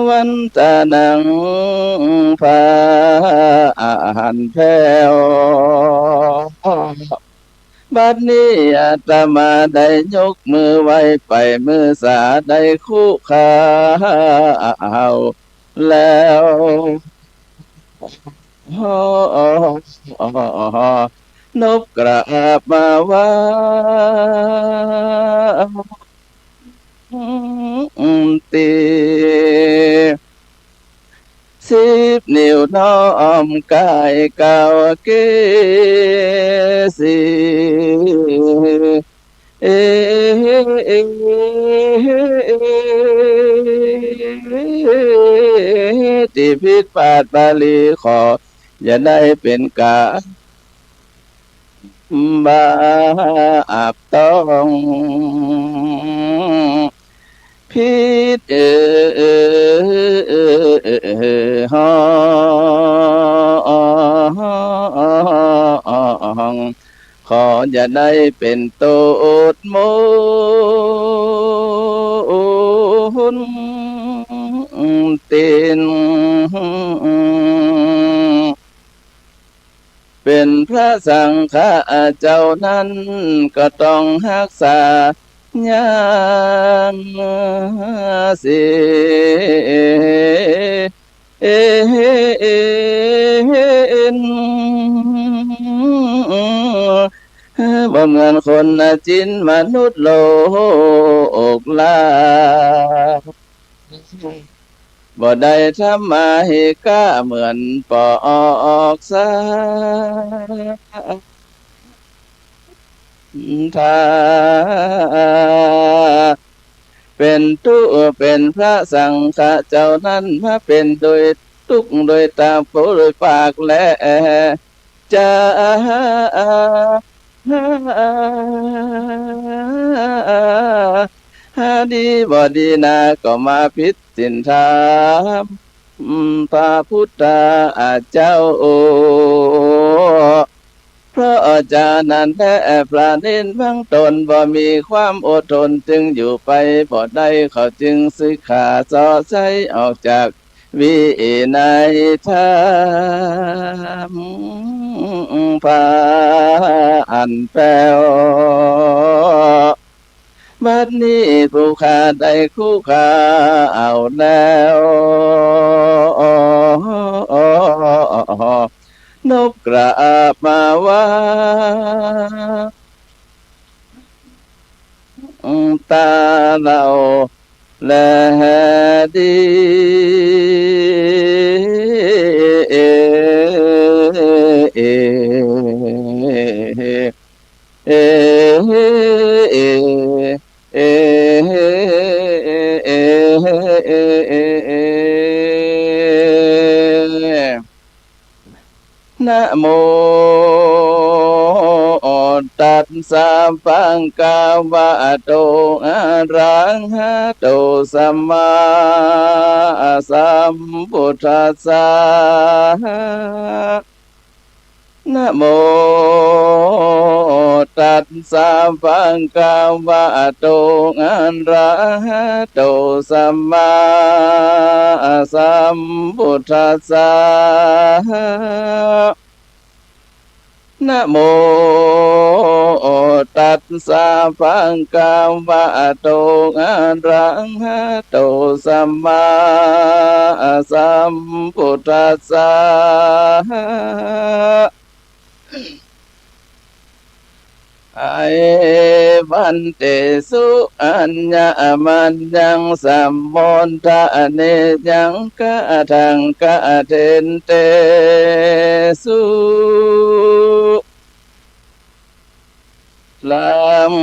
วันตานัง ผ่านแผ้ว บัดนี้อาตมาได้ยกมือไหว้ไป มือสาได้คุเข่าแล้ว นบกราบมาไหว้ ตี สิบนิ้วน้อมกายก้าวเกสี เอ ตี้ผิดพลาดบาลีขอ อย่าได้เป๋นก๋าน บาปต้องผิด เออ ฮอง ขออย่าได้เป๋นโต้ษมนต์ เป๋นพระสังฆะเจ้านั้นก็ต้องฮักษาอย่างเสีย เอ็น บ่เหมือนคนจินมนุษย์โลกลา บ่ได้ทำมาหิกะเหมือนปอกสา ถ้าเป๋นตุ๊เป๋นพระสังฆะเจ้านั้นมาเป๋นโดยตุ๊กข์โดยตาโผโดยปากและจา บ่ดีนา ก็มาผิดศีลธรรมพระพุทธเจ้า เพราะฉะนั้นแล พระเณรบางต๋นบ่มีความอดทน จึงอยู่ไปบ่ได้ เขาจึงสึกขาเซาะไส้ออกจากวินัยธรรม พระอันแป้ว บัดนี้ผู้ข้าได้คุกเข่าแล้ว นบกราบมาไหว้ ตาเหล่าแลดี นะโม ตัสสะ ภะคะวะโต อะระหะโต สัมมาสัมพุทธัสสะ นะโม ตัสสะ ภะคะวะโต อะระหะโต สัมมาสัมพุทธัสสะ นะโม ตัสสะ ภะคะวะโต อะระหะโต สัมมาสัมพุทธัสสะ เอวัง เตสุ อัญญมัญญัง สัมโมทะเนยัง กะทัง กะเทน เตสุ ลัง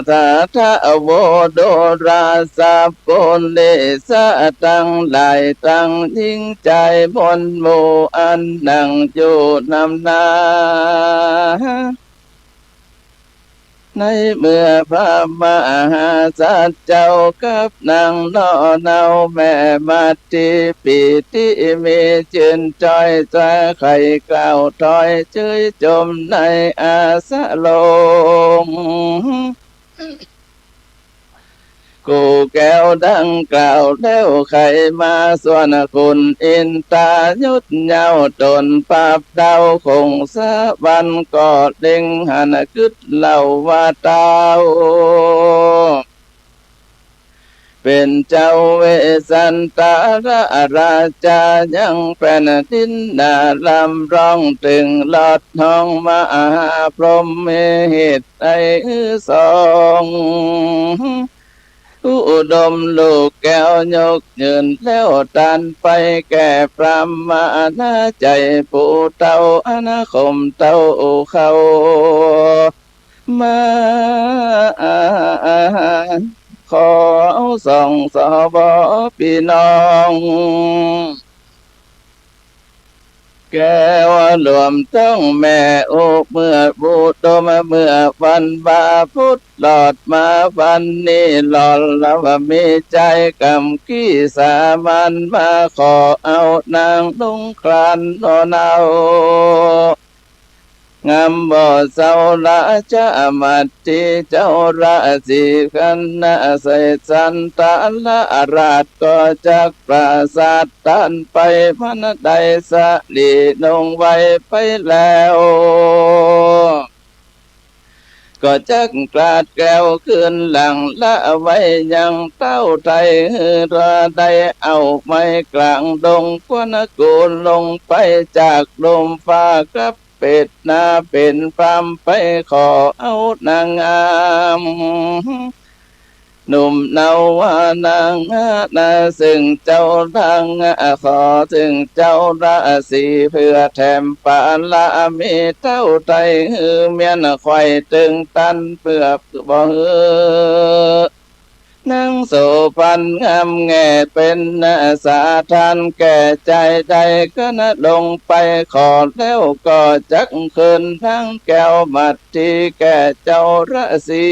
ทะทะโว ดูรา สัพปุริสะ ตังหลายตังหญิงจายมวลหมู่ อันนั่งอยู่นำหน้า ในเมื่อพระมหาสัตว์เจ้ากับนางหน่อเนาแม่มัตติ ปีติมีจื้นจ้อย จะใค่กล่าวถ้อยเจยจมในอาสะลง กู้แก้วดังกล่าวแล้ว ใค่มาส่วนคุณอินตายศเหย้า ต๋นปราบดาวคงสะหวัน ก็เล็งหันกึ๊ดเล่าว่าเต้า เป๋นเจ้าเวสสันตะราชา ยังแผ่นดินหน้าลำร้อง ตึงลอดฮ้องมหาพรหม มีเหตุใดหื้อสอง อุดมลูกแก้วยกยื่นแล้ว ตรัสไปแก่พราหมณา ใจ๋ผู้เต้า อันข่มเต้าเขา มา ขอสองสว ปี้น้อง แก้วรวมตึงแม่อุ เมื่ออุดมเมื่อวันวาพุธ รอดมาวันนี้ หล่อนละว่ามีใจ๋กำกี้สามัญ มาขอเอานางลุงคลานนอนเอา งามบ่เศร้าละจะมัตติ เจ้าราศีคณะเศรษฐสันตะราช ก็จักประสาทตานไป มันได้สะหลีนุ่งไว้ไปแล้ว ก็จักกราดแก้วคืนหลัง ละไว้ยังเต้าไทย หื้อได้เอาไม้กลางดง ควนกูลลงไปจากลุ่มฟ้า กับ เปดหน้าเป๋นพราหมณ์ไปขอเอานางงาม หนุ่มเนาว่านางนา ซึ่งเจ้าดัง ขอซึ่งเจ้าราศี เพื่อแถมปาระมีเต้าไทย หื้อเมียนไขว่ตึงตัน เพื่อบ่หื้อ นางโสภณงามแง่ เป๋นสาทานแก่ใจ๋ได้ คณะลงไปขอแล้ว ก็จักคืนนางแก้วมัตติแก่เจ้าราศี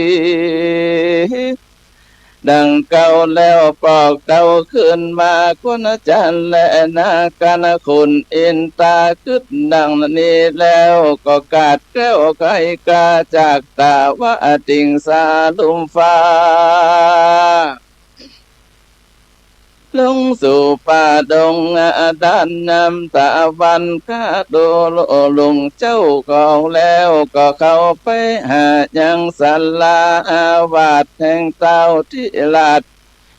ดังเก่าแล้วปอกเต้าขึ้นมา คนจันทร์และนา กันขุนอินตากึ๊ดดังนี้แล้ว ก็กาดแคล้วไขกาจากตาว่าติงสาลุ่มฟ้า ลงสู่ป่าดงด้านน้ำตะวัน ข้าดูลุงเจ้าของแล้ว ก็เข้าไปหายังศาลาอาวาสแห่งเต้าธิราช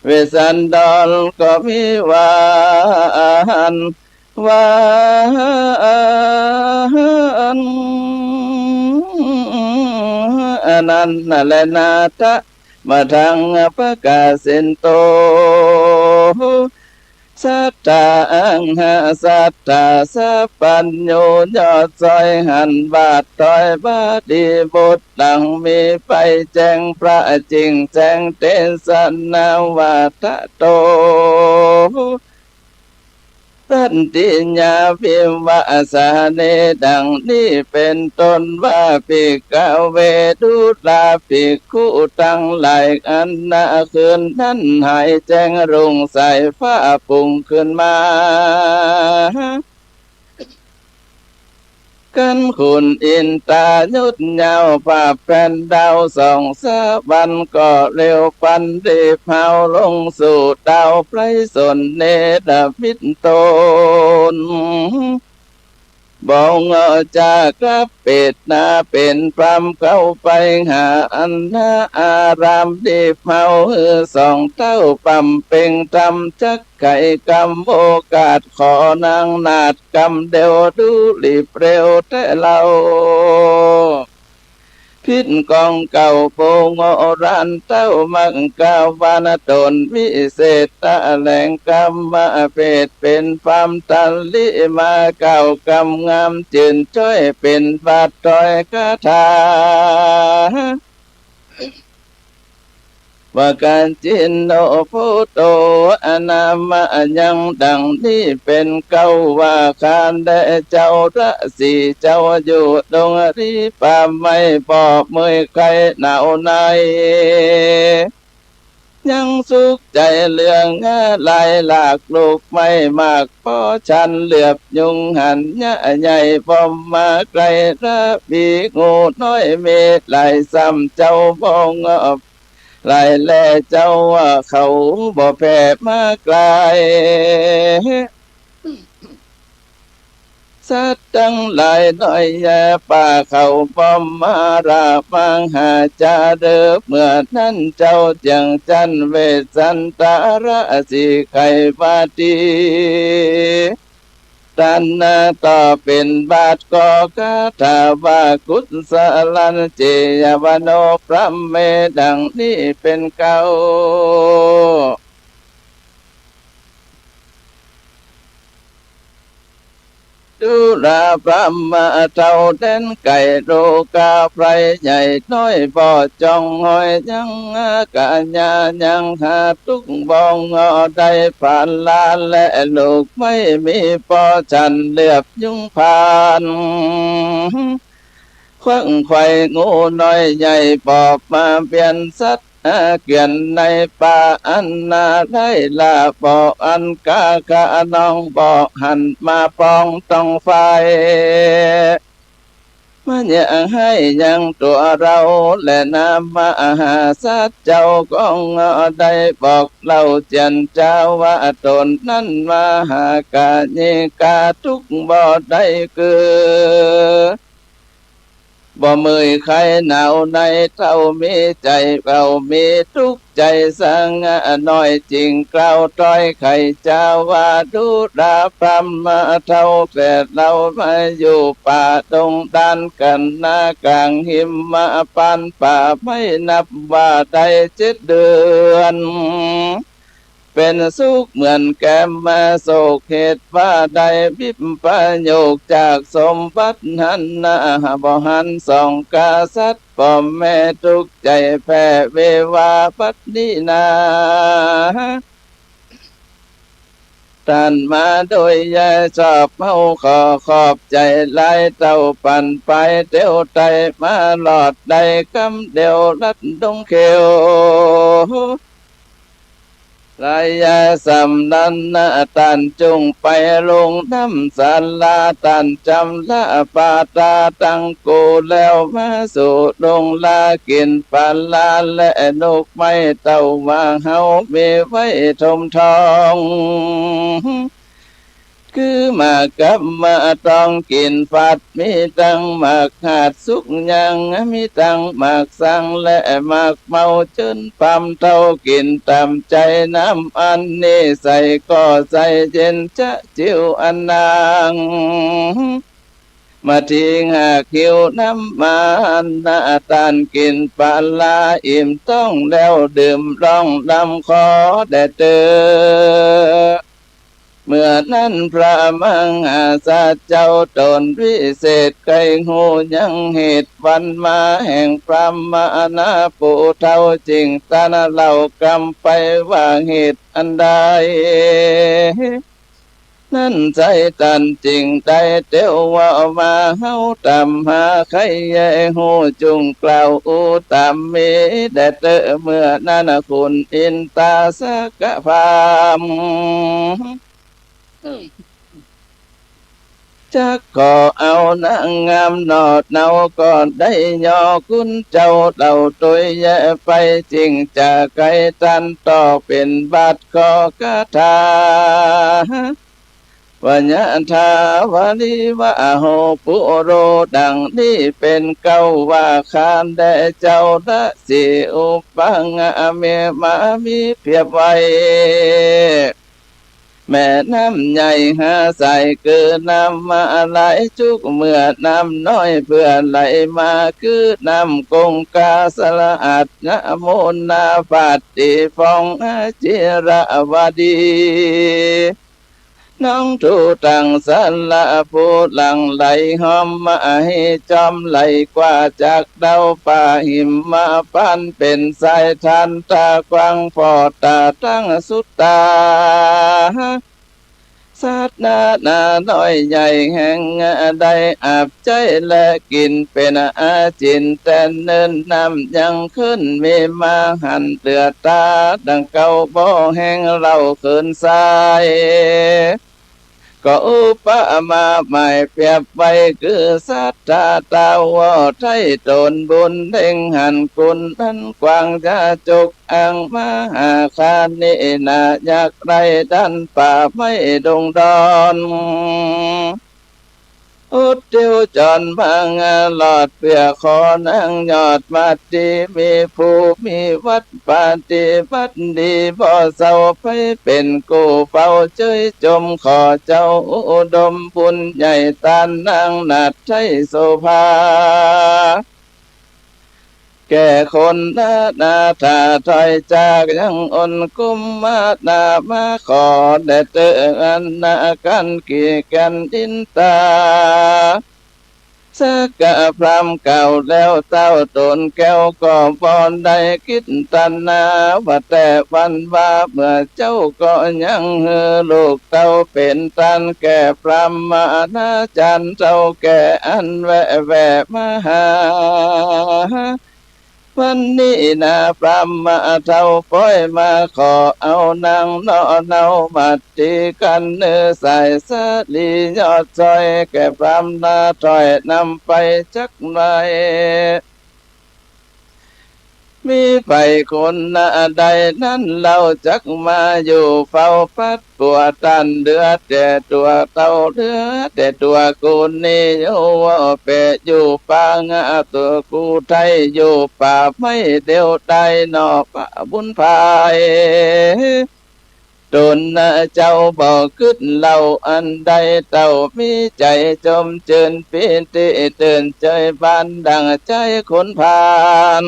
เวสสันดรก็มีว่าอัน ว่าอัน อันนั้นแลนาทะ มาทังปะกาเสนโต สัตตาอังหาสัตตาสัพพัญญู ยอดซอยหันบาทถอยบาดีบุตร ดังมีไปแจ้งพระจิ่งแจ้งเตสนาว่าทะโต สันติญาวิวาสาเน ดังนี้เป๋นต้นว่า ภิกขเว ดูราภิกขุตังหลาย อันณคืนนั้นหายแจ้งรุ่งสายฟ้าปุงขึ้นมา กันขุนอินตายุดยาว ปราบแผ่นดาวสองสะวัน ก็เร็วปานรีบเฮาลงสู่ดาวไพรสนเนรมิตตน บ่งอจากกับเปตนาเป๋นพราหมณ์เข้าไปหาอันณอารามรีบเฮา หื้อสองเต้าบำเพ็งธรรมจัก ไขกำโอกาสขอนางนาฏกำเดียว ดูรีบเร็วแต๊เล่า ผิดกองเก่าโบโงราณเต้า มักกาวานตนวิเศษ แถลงกำมาเปตเป๋นพราหมณ์ตันลิมากล่าวกำงาม จื่นจ้อยเป๋นบาทถอยคาถา ว่ากัจจิโน พุทโธ อนามะยัง ดังนี้เป๋นเก้าว่า ข้าแด่เจ้าราศีเจ้าอยู่ดงรีป่าไม้ บ่เมื่อยไข้หนาวใน ยังสุขใจ๋เหลืองหลายหลากลูกไม้มาก ปอฉันเหลือบยุงหันยะใหญ่ บ่มาไกลระบีงูน้อยมีหลาย ซ้ำเจ้าบ่งอบ หลายแลเจ้าว่าเขาบ่แผ่มาไกล สัตว์ตังหลายน้อยแย่ป่าเขาบ่มารามาหาจาเดิม เมื่อนั้นเจ้าเจียงจันทน์เวสสันตราศีไขว่าดี ตันนาต่อเป๋นบาทก็คาถาว่า กุสลันเจยวโนพรหมเม ดังนี้เป๋นเก้า ดูราพรหมเฒ่าแดนไก๋ โรคาภัยใหญ่น้อยบ่จ้องห้อย ยังกาญายังหาทุกข์บ่งอได้ ผลาญและลูกไม้มีปอฉันเหลือบยุงผ่าน ขวั้งไขว่งูน้อยใหญ่บ่มาเบียดสัตว์ อาเกียรติในป่าอันนาได้ลา บ่อันกาขะนองบ่หันมาปองต้องไฟ มาเยียะให้ยังตั๋วเฮา และนามหาสัตว์เจ้าของได้บอกเล่าเจียรจาว่า ต๋นนั้นมหากาญิกาทุกข์บ่ได้คือ บ่เมื่อยไข้หนาวใน เฒ่ามีใจ๋เบามีทุกข์ใจ๋สักน้อย จึงกล่าวถ้อยไขจาว่า ดูราพรหมเฒ่าแก่เฮามาอยู่ป่าดงด้านกันนากลางหิมะปานป่าไม้นับว่าได้เจ็ดเดือน เป๋นสุขเหมือนแกมมาโศก เหตุว่าได้วิปโยคจากสมบัติหั้นนา บ่หันสองกษัตริย์ ป้อมแม่ทุกข์ใจ๋แผ่เววาบัดนี้นา ต้านมาโดยยาชอบ เฮาขอขอบใจ๋หลาย เต้าปั่นไปเตียวไตมารอดได้กำเดียวลัดดงเขียว ลายยาสำนั้นนะ ต้านจุ่งไปลงน้ำสาลา ต้านจำละปาตาตังกูแล้ว มาสู่ดงลากิ๋นปาลา และนกไม้เต้าว่าเฮามีไว้ถมท้อง คือหมากกับหมากตองกิ๋นฟัด มีตังหมากหาดสุกยัง มีตังหมากสังและหมากเมา จื้นปำเต้ากิ๋นต๋ามใจ๋ น้ำอันนี้ใสก็ใสเย็นจะจิ๋วอันนาง มาถิงหากหิวน้ำมานะ ต้านกิ๋นปาลาอิ่มต๊องแล้ว ดื่มล่องลำคอแด่เต๊อะ เมื่อนั้นพระมหาสัจเจ้าต๋นวิเศษ ใค่ฮู้ยังเหตุวันมาแห่งพราหมณะผู้เฒ่า จึงตรัสเล่ากำไปว่า เหตุอันใด นั้นไซร้ต้านจึงได้เตียวว่ามา เฮาต๋ามหาใค่แยฮู้ จุ่งกล่าวอู้ต๋ามมีแด่เต๊อะ เมื่อนั้นขุนอินตาสักกะพราหมณ์ จักขอเอานางงามหนอเนา ก็ได้ยอคุณเจ้าเล่าตวยแยไป จึงจะไขตันต่อเป๋นบาทข้อคาถา วะยะถาวาริวะหาปูโร ดังนี้เป๋นเก๊าว่า ข้าแด่เจ้าราศีอุปะงะเมมามีเปรียบไว้ แม่น้ำใหญ่ห้าสาย คือน้ำมะลายจุก เมื่อน้ำน้อยเปื้อไหลมา คือน้ำคงคา สะอาด ยะมุนาปาดตี้ฟอง อาจิรวดี น้องทูตังสาละผู้หลั่งไหล ฮอมมะหิจอมไหลกว่า จากดาวปะหิมมะปาน เป๋นสายทานต๋ากว้าง ผ่อต๋าตังสุดต๋า สัตว์นานาน้อยใหญ่แห่ง ได้อาบใจ๊และกิ๋นเป๋นอาจิน แต่เนิ่นน้ำยังขึ้นมีมา หันเหลือต๋าดังเก่า บ่แห้งเล่าคืนสาย ก็อุปมาหมายเปรียบไว้ คือสัตว์ต๋าวอไท้ต๋นบุญเล็งหันกุนนั้นกว้าง ยาจกอังมหาคานินา อยากได้ดันป่าไม้ดงดอน อุดเตียวจรมางาลอด เปื้อขอนางยอดมัตติ มีผู้มีวัตรปฏิบัติดี บ่เศร้าไปเป๋นกู้เฝ้าเจ้ยจม ขอเจ้าอุดมบุญใหญ่ ต้านนางนาฏไท้โสภา แก่คนนานาถ้าถอยจากยังอนกุมมานามา ขอแด่เต๊อะอันนากันกี่แก่นอินตา สักกะพราหมณ์กล่าวแล้ว เต้าต๋นแก้วก็บ่ได้คิดตัณหา ว่าแต่วันว่าเมื่อเจ้าก็ยังหื้อลูกเต้าเป๋นตานแก่พราหมณาจารย์เฒ่าแก่อันแวะแวะมาหา วันนี้นาพราหมณะเฒ่าป้อยมา ขอเอานางหนอเนา มัตติกัณฑ์เนื้อสายสาลี ยอดซ้อยแก่พราหมณะถ้อยนำไปจักหน่อย มีใผคนนาใดนั้นเล่าจักมาอยู่เฝ้าปัด ปั๋วต้านเหลือแต่ตั๋วเต้า เหลือแต่ตั๋วกูนี้อยู่ว่าเป๋อยู่ปางอาตั๋วกูไท้อยู่ป่าไม้เดียวได้หนอปะบุญภาย ต๋นนาเจ้าบ่กึ๊ดเล่าอันใด เต้ามีใจ๋จมจื้นปีติตื่นใจ๋บานดั่งใจ๋คนผ่าน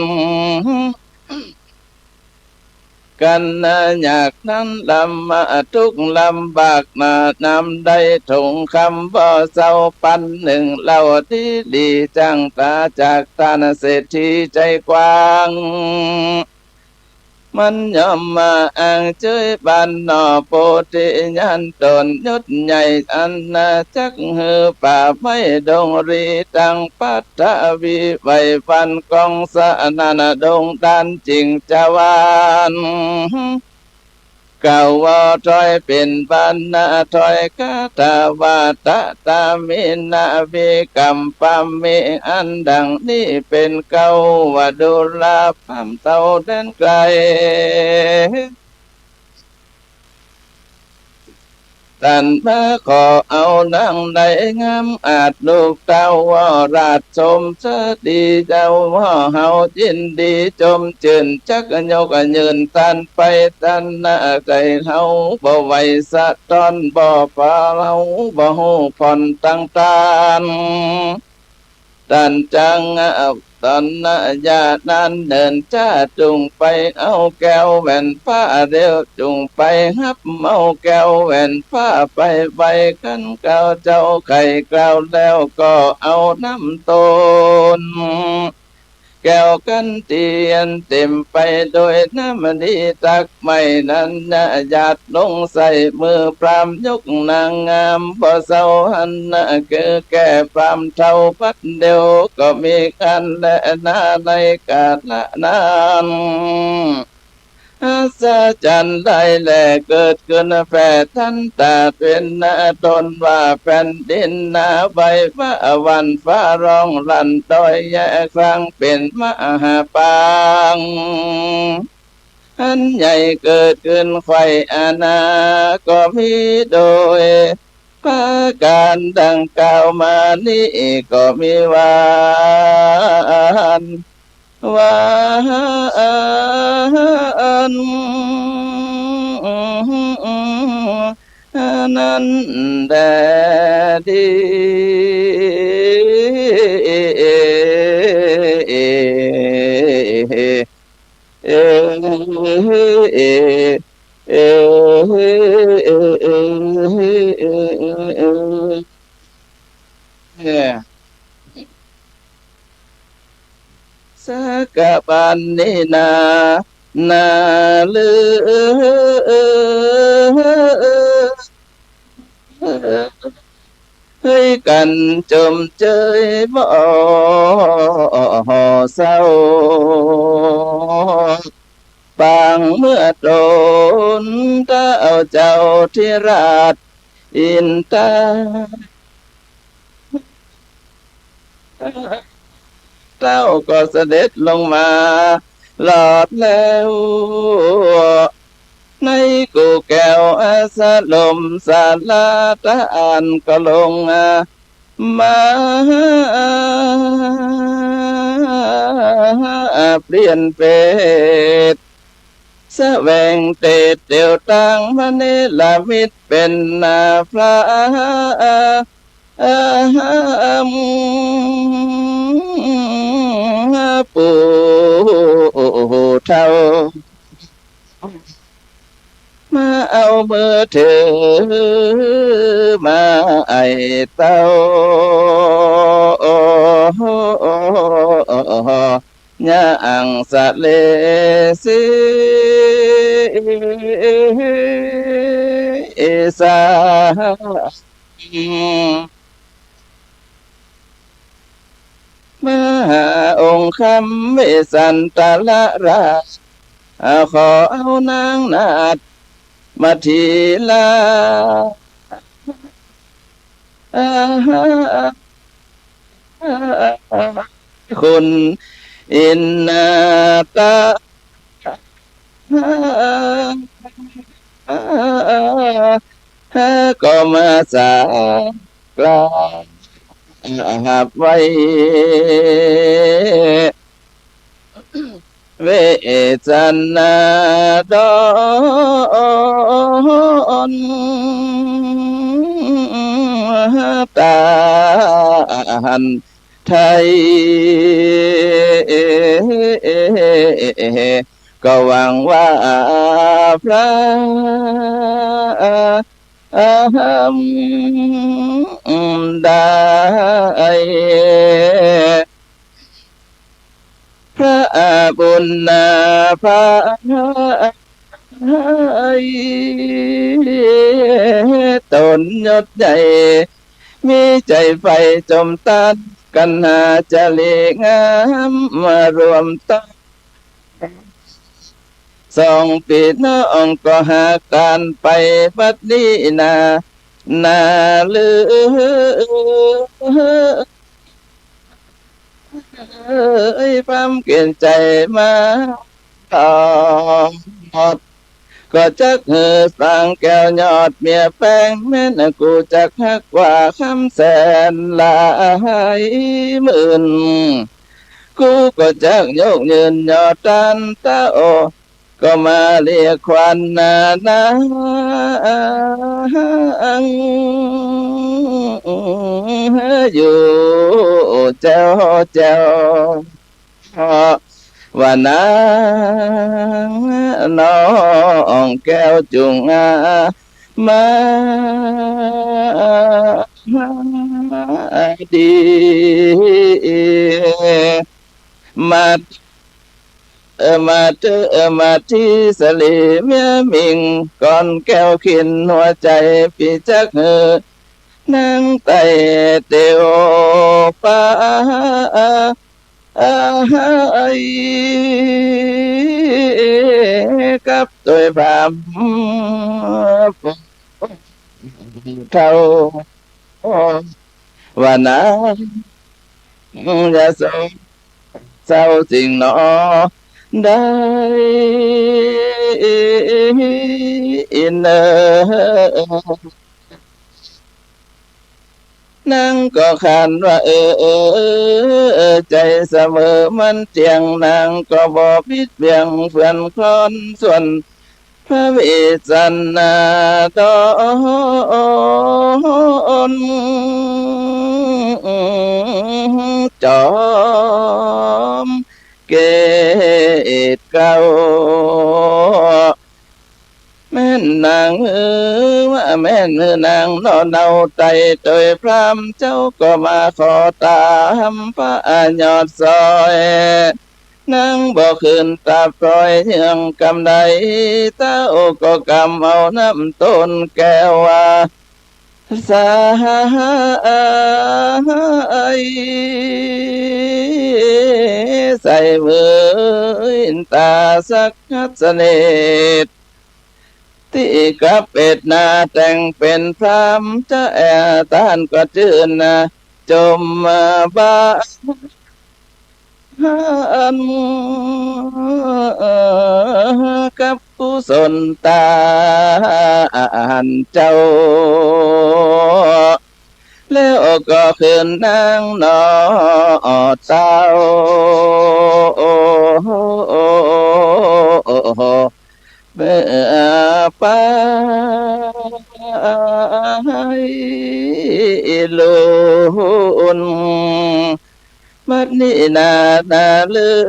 กั๋นนาอยากนั้นลำมาตุ๊กข์ลำบากหนานำได้ถงคำบ่เศร้าปันหนึ่งเล่าดีหลีจั้งต๋าจากต้านเศรษฐีใจ๋กว้าง มันย่อมมาอ้างเจ้ยบานหนอโปธิญาณต๋นยศใหญ่อันนาจักหื้อป่าไม้ดงรีตังปัท ทวีไหวหวั่นกองสนั่นดงดันจิ่งจาวาน เก้าว่าถอยเป๋นบรรณา ถอยคาถาว่า ตะตามินะ วิกัมปามิ อันดังนี้เป๋นเก้าว่า ดูราความเต้าแดนไกล ตันมาขอเอานางได้งามอาจ ลูกเต้าว่าราชสมเสด็จเจ้าว่า เฮายินดีจมจื้น จักยกยืนตันไปตันนา ใจ๋เฮาบ่ไหวสะท้อน บ่ปาเฮาบ่ฮู้ผ่อนตังตาน ตันจัง ตอนนะยะนั้นเนินจ้า จุ่งไปเอาแก้วแหวนฟ้าเร็ว จุ่งไปฮับเอาแก้วแหวนฟ้าไปไว้ คันเก้าเจ้าใค่กล่าวแล้วก็เอาน้ำต้น แก้วขันทีอันเต๋มไปโดยน้ำดีตัก ไม่นั้นนะหยาดลงใส่มือพราหมณ์ยกนางงามบ่เศร้าหันนะ คือแก่พราหมณ์เฒ่าบัดเดียวก็มีอันแลนา ในกาละนั้น อัศจรรย์ได้แลเกิดขึ้นแผ่ทันตา เป๋นนาต้นว่าแผ่นดินนาไหว ฟ้าหวั่นฟ้าร้องลั่น ดอยแยกครั้งเป๋นมหาปาง อันใหญ่เกิดขึ้นไขว่อาณา ก็มีโดยประก๋านดังกล่าวมานี้ ก็มีว่าอัน ว่าอันนั้นแลดี เอ เอ เอ สักกะปันนี้นา นาฤ เฮยกั๋นจมเจยบ่เศร้า ปางเมื่อต๋นเต้าเจ้าธิราชอินทา เต้าก็เสด็จลงมาหลอดแล้ว ในกู่แก้วอสรมสารา ตะอั้นก็ลงมา เปลี่ยนเปรต แสวงเตศเตียวตางมเนรมิตเป๋นนาพระ ปู่เฒ่า มาเอามือถือมาไอ้เต้า ย่างสะเลสีสา มหาองค์คำวิสันตะละราช ขอเอานางนาฏมาทีละ คุณอินนาตะ ก็มาสา กราบไว้ เวสนาดอนตานไทย ก็หวังว่าพระ ได้ พระบุญนาภา ต๋นยศใหญ่ มีใจ๋ใฝ่จมตัด กันหาจารีงามมารวมตั้ง สองปี้น้องก็หากต๋านไปบัดนี้นา นาลือ เอ้ย ความเกรงใจ๋มาตลอด ก็จักหื้อสางแก้วยอดเมียแปง แม่นกูจักฮักกว่าคำแสนหลายหมื่น กูก็จักยกยืนยอต้านตาโอ ก็มาเรียกขวัญนานางอยู่แจ้วแจ้ว ว่านางน้องแก้วจุ่งอามาดี มา เออ มาเตอ เออ มาตี้สะหลีเมียหมิ่ง ก่อนแก้วขินหัวใจ๋ ปี้จักหื้อนางไต่เตียวไป กับตวยพราหมณ์เฒ่า ว่านาง อย่าโศกเศร้าสิ่งหนอ ได้ยินเอ่ย นางก็ขานว่า เออ เออ เออ ใจ๋เสมอมันเตี้ยง นางก็บ่ปิดเวียง เปื้อนคลอนส่วน พระวิสันดร จอมเกตเกล้า แม่นนางเออ ว่าแม่นนางน้อเนาไต่ตวยพราหมณ์เจ้า ก็มาขอต๋ามพระยอดสอย นางบ่ขึ้นตาปล่อยเยื่องกำใด เต้าก็กำเอาน้ำต้นแก้วว่า สาย ใส่มืออินตาสักหัสเนตร ตี้กับเอ็ดนาแต่งเป๋นพราหมณ์จะแอ่ ต้านก็จื้อนา จมมาบา หันกับกุศลต๋านเจ้า แล้วก็คืนนางน้อเต้า เมื่อไปลุน บัดนี้นา นาลือ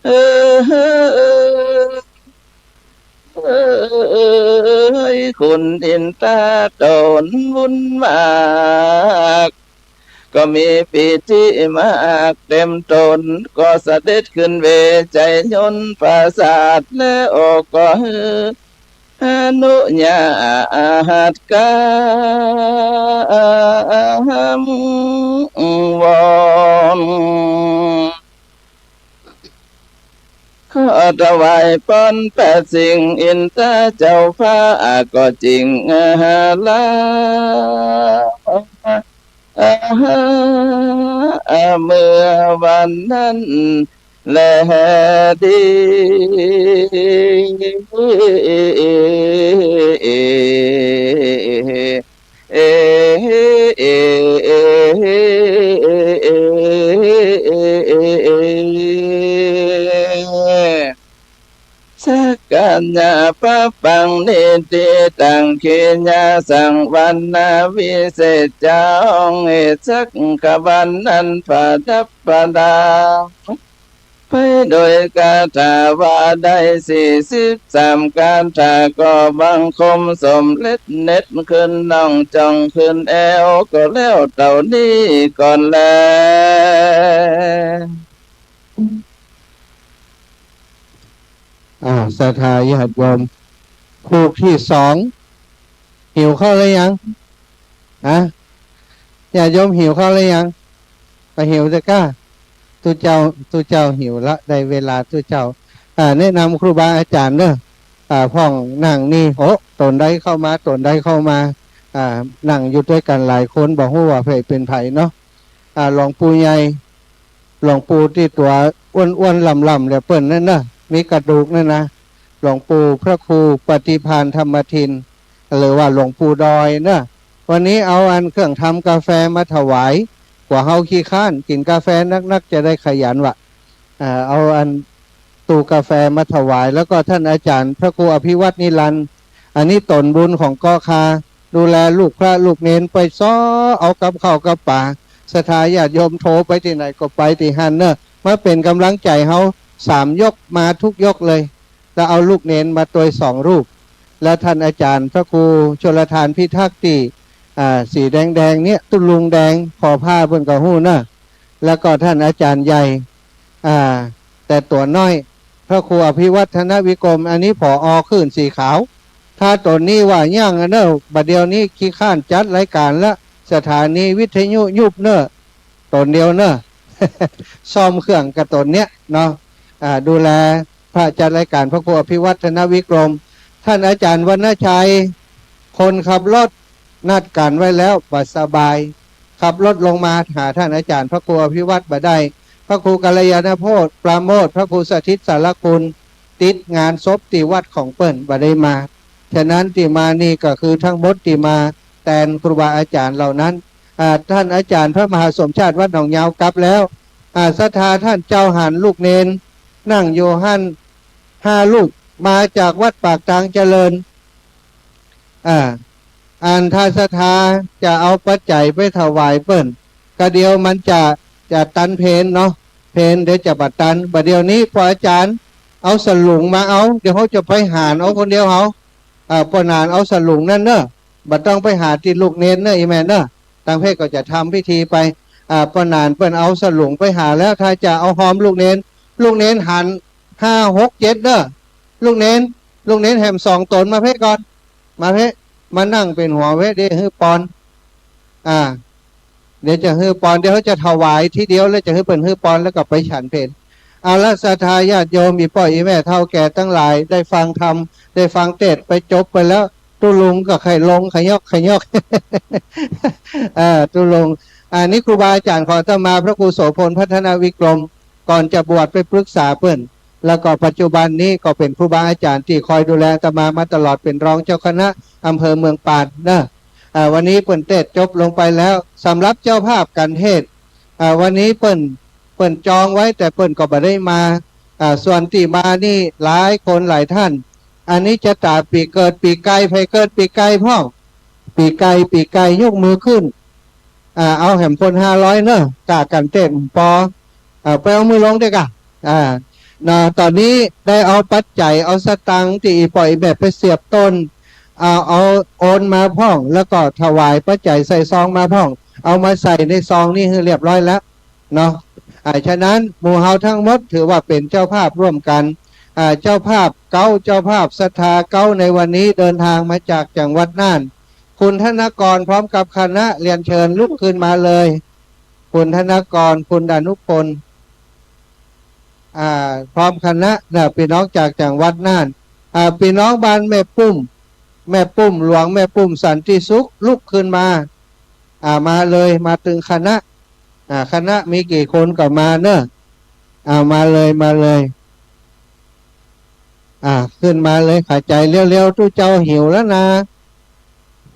เอ้ย คุณอินตาต๋นบุญมาก ก็มีปีติมากเต็มต๋น ก็เสด็จขึ้นเวชยันต์ปราสาท แล้วก็หื้ออนุญาตกำวอน ขอถวายปอนพระสิงห์อินตาเจ้าฟ้าก็จริงลา เมื่อวันนั้นแลดี เอ เอ เอ สักกัญญาปะปังนิติตัง ขีญาสังวรรณาวิเศษจ๋า องค์เหตุสักกะวันนั้นประดับประดา ไปโดยคาถาว่าได้สี่สิบสามคาถา ก็บังคมสมเร็จเน็ดขึ้นน่องจ่องขึ้นแอว ก็แล้วเต้านี้ก่อนแล อ้าว ศรัทธาญาติโยม ผูกตี้สอง หิวข้าวหรือยัง ฮะ ญาติโยมหิวข้าวหรือยัง ก็หิวเต๊อะก้า ตุ๊เจ้า ตุ๊เจ้าหิวละ ได้เวลาตุ๊เจ้า อ่า แนะนำครูบาอาจ๋ารย์เนาะ อ่า พ่องนั่งนี่ โอ้ ต๋นใดเข้ามา ต๋นใดเข้ามา อ่า นั่งอยู่ตวยกั๋นหลายคน บ่ฮู้ว่าใผเป๋นใผเนาะ อ่า หลวงปู่ใหญ่ หลวงปู่ตี้ตั๋วอ้วนๆ ล่ำๆ แหละเปิ้นนั่นเนาะ มีกระดูกนั่นนะ หลวงปู่พระครูปฏิภาณธรรมทิน หรือว่าหลวงปู่ดอยเนาะ วันนี้เอาอันเครื่องทำกาแฟมาถวาย กั๋วเฮาขี้คร้าน กิ๋นกาแฟนักๆ จะได้ขยันวะ อ่า เอาอันตู้กาแฟมาถวาย แล้วก็ท่านอาจ๋ารย์พระครูอภิวัฒน์นิรันดร์ อันนี้ต๋นบุญของเก๊าข้า ดูแลลูกพระลูกเณร ไปเซาะเอากับข้าวกับป๋า ศรัทธาญาติโยมโทรไปตี้ไหนก็ไปตี้หั้นเนาะ มาเป๋นก๋ำลังใจ๋เฮา สามยก มาทุกยกเลย แล้วเอาลูกเณรมาตวยสองรูป แล้วท่านอาจ๋ารย์พระครูชลทานพิทักษ์ตี้ อ่า สีแดงๆ เนี่ย ตุ๊ลุงแดง ผ่อผ้าเปิ้นก็ฮู้เนาะ แล้วก็ท่านอาจ๋ารย์ใหญ่ อ่า แต่ตั๋วน้อย พระครูอภิวัฒนวิกรม อันนี้ ผอ. คลื่นสีขาว ถ้าต๋นนี้ว่ายังอะเนาะ บ่าเดี่ยวนี้ขี้คร้านจัดรายก๋านละ สถานีวิทยุยุบเนาะ ต๋นเดียวเนาะ ซ่อมเครื่องกับต๋นเนี้ยเนาะ อ่า ดูแลพระจัดรายก๋าน พระครูอภิวัฒนวิกรม ท่านอาจ๋ารย์วรรณชัย คนขับรถ นัดกั๋นไว้แล้ว บ่สบาย ขับรถลงมาหาท่านอาจ๋ารย์พระครูอภิวัฒน์บ่ได้ พระครูกัลยาณโพธิ์ ปราโมทย์ พระครูสถิตสารคุณ ติดงานศพตี้วัดของเปิ้น บ่ได้มา ฉะนั้นตี้มานี่ก็คือทั้งหมดตี้มาแตนครูบาอาจ๋ารย์เหล่านั้น อ่า ท่านอาจ๋ารย์พระมหาสมชาติวัดหนองยาวกลับแล้ว อ่า ศรัทธาท่านเจ้าหัน ลูกเณร นั่งอยู่หั้นห้ารูป มาจากวัดปากตางเจริญ อ่า อันถ้าศรัทธาจะเอาปัจจัยไปถวายเปิ้น ก็เดี๋ยวมันจะ จะตันเพลเนาะ เพลเดี๋ยวจะบ่ตัน บ่าเดี่ยวนี้ ผ่ออาจ๋ารย์เอาสลุงมาเอา เดี๋ยวเฮาจะไปหาญเอาคนเดียวเฮา อ่า ป้อหนานเอาสลุงนั้นเนาะ บ่ต้องไปหาตี้ลูกเณรเนาะ อี่แม่เนาะ ตางเพศก็จะทำพิธีไป อ่า ป้อหนานเปิ้นเอาสลุงไปหาแล้ว ถ้าจะเอาฮอมลูกเณร ลูกเณรหันห้า หก เจ็ดเนาะ ลูกเณร ลูกเณรแหมสองต๋น มาเพศก่อน มาเพศ มานั่งเป๋นหัวเพศ เดี๋ยวหื้อปอน อ่า เดี๋ยวจะหื้อปอน เดี๋ยวจะถวายทีเดียว แล้วจะหื้อเปิ้นหื้อปอน แล้วก็ไปฉันเพล เอาละ ศรัทธาญาติโยม อี่ป้ออี่แม่เฒ่าแก่ตังหลาย ได้ฟังธรรม ได้ฟังเตสน์ไปจบไปแล้ว ตุ๊ลุงก็ใค่ลงขยอกขยอก อ่า ตุ๊ลุง อันนี้ครูบาอาจ๋ารย์ของอาตมา พระครูโสภณ พัฒนวิกรม ก่อนจะบวชไปปรึกษาเปิ้น แล้วก็ปัจจุบันนี้ก็เป๋นครูบาอาจ๋ารย์ตี้คอยดูแลอาตมามาตลอด เป๋นรองเจ้าคณะอำเภอเมืองปานเนาะ อ่า วันนี้เปิ้นเตสน์จบลงไปแล้ว สำหรับเจ้าภาพก๋านเตสน์ อ่า วันนี้เปิ้น เปิ้นจองไว้ แต่เปิ้นก็บ่ได้มา อ่า ส่วนตี้มานี่หลายคนหลายท่าน อันนี้จะต๋าปี๋เกิดปี๋ไก่ ใผเกิดปี๋ไก่พ่อง ปี๋ไก่ ปี๋ไก่ ยกมือขึ้น อ่า เอาแหมคนห้าร้อยเนาะ กากั๋นเตสน์ปอ อ่า ไปเอามือลงเต๊อะก่า อ่า เนาะ ต๋อนนี้ได้เอาปัจจัย เอาสตางค์ตี้อี่ป้ออี่แม่ไปเสียบต้น เอา เอาโอนมาพ่อง แล้วก็ถวายปัจจัยใส่ซองมาพ่อง เอามาใส่ในซองนี่หื้อเรียบร้อยแล้วเนาะ อ่า ฉะนั้นหมู่เฮาทั้งหมดถือว่าเป๋นเจ้าภาพร่วมกั๋น อ่า เจ้าภาพเก๊า เจ้าภาพศรัทธาเก๊าในวันนี้เดินทางมาจากจังหวัดน่าน คุณธนกรพร้อมกับคณะเรียนเชิญลุกขึ้นมาเลย คุณธนกร คุณดานุพล อ่า พร้อมคณะนะ ปี้น้องจากจังหวัดน่าน อ่า ปี้น้องบ้านแม่ปุ้ม แม่ปุ้มหลวง แม่ปุ้มสันติสุข ลุกขึ้นมา อ่า มาเลย มาตึงคณะ อ่า คณะมีกี่คนก็มาเนาะ อ่า มาเลย มาเลย อ่า ขึ้นมาเลย หายใจ๋เร็วๆ ตุ๊เจ้าหิวแล้วนะ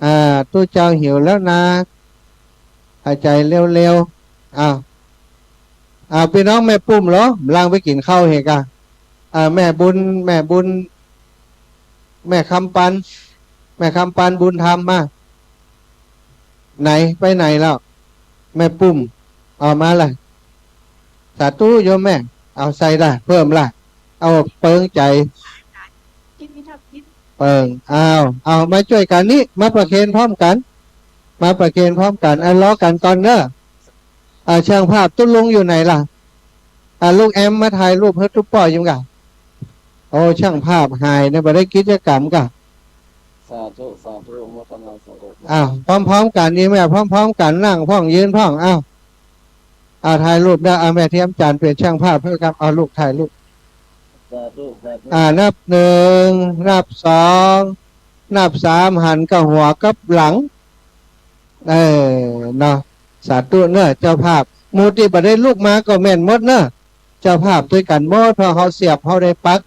อ่า ตุ๊เจ้าหิวแล้วนะ หายใจ๋เร็วๆ อ้าว อ้าว ปี้น้องแม่ปุ้มเหรอ บ่ลางไปกิ๋นข้าวเหกอะ อ่า แม่บุญ แม่บุญ แม่คำปัน แม่คำปันบุญธรรมมา ไหน ไปไหนแล้ว แม่ปุ้ม เอามาละ สาธุโยมแม่ เอาใส่ละ เพิ่มละ เอาเปิงใจ๋ เปิง อ้าว เอามาจ้วยกั๋นนี่ มาประเคนพร้อมกั๋น มาประเคนพร้อมกั๋น อ่ะ รอกั๋นก่อนเนาะ อ่า ช่างภาพตุ๊ลุงอยู่ไหนล่ะ อ่า ลูกแอมมาถ่ายรูปหื้อตุ๊ป้ออยู่ก่า โอ้ ช่างภาพหายเนี่ย บ่ได้กิจกรรมก่า สาธุ สาธุ อนุโมทนาสาธุ อ้าว พร้อมๆ กั๋นนี่แม่ พร้อมๆ กั๋น นั่งพ่อง ยืนพ่อง อ้าว อ้าว ถ่ายรูปเนาะ อ้าว แม่เทียมจันทร์เป๋นช่างภาพหื้อครับ เอาลูกถ่ายรูป สาธุ สาธุ อ่า นับหนึ่ง นับสอง นับสาม หันก้าหัวก้าหลัง เออ เนาะ สาธุเน้อ เจ้าภาพ หมู่ตี้บ่ได้ลุกมาก็แม่นหมดเน้อ เจ้าภาพตวยกั๋นหมด เพราะเฮาเสียบ เฮาได้ปัก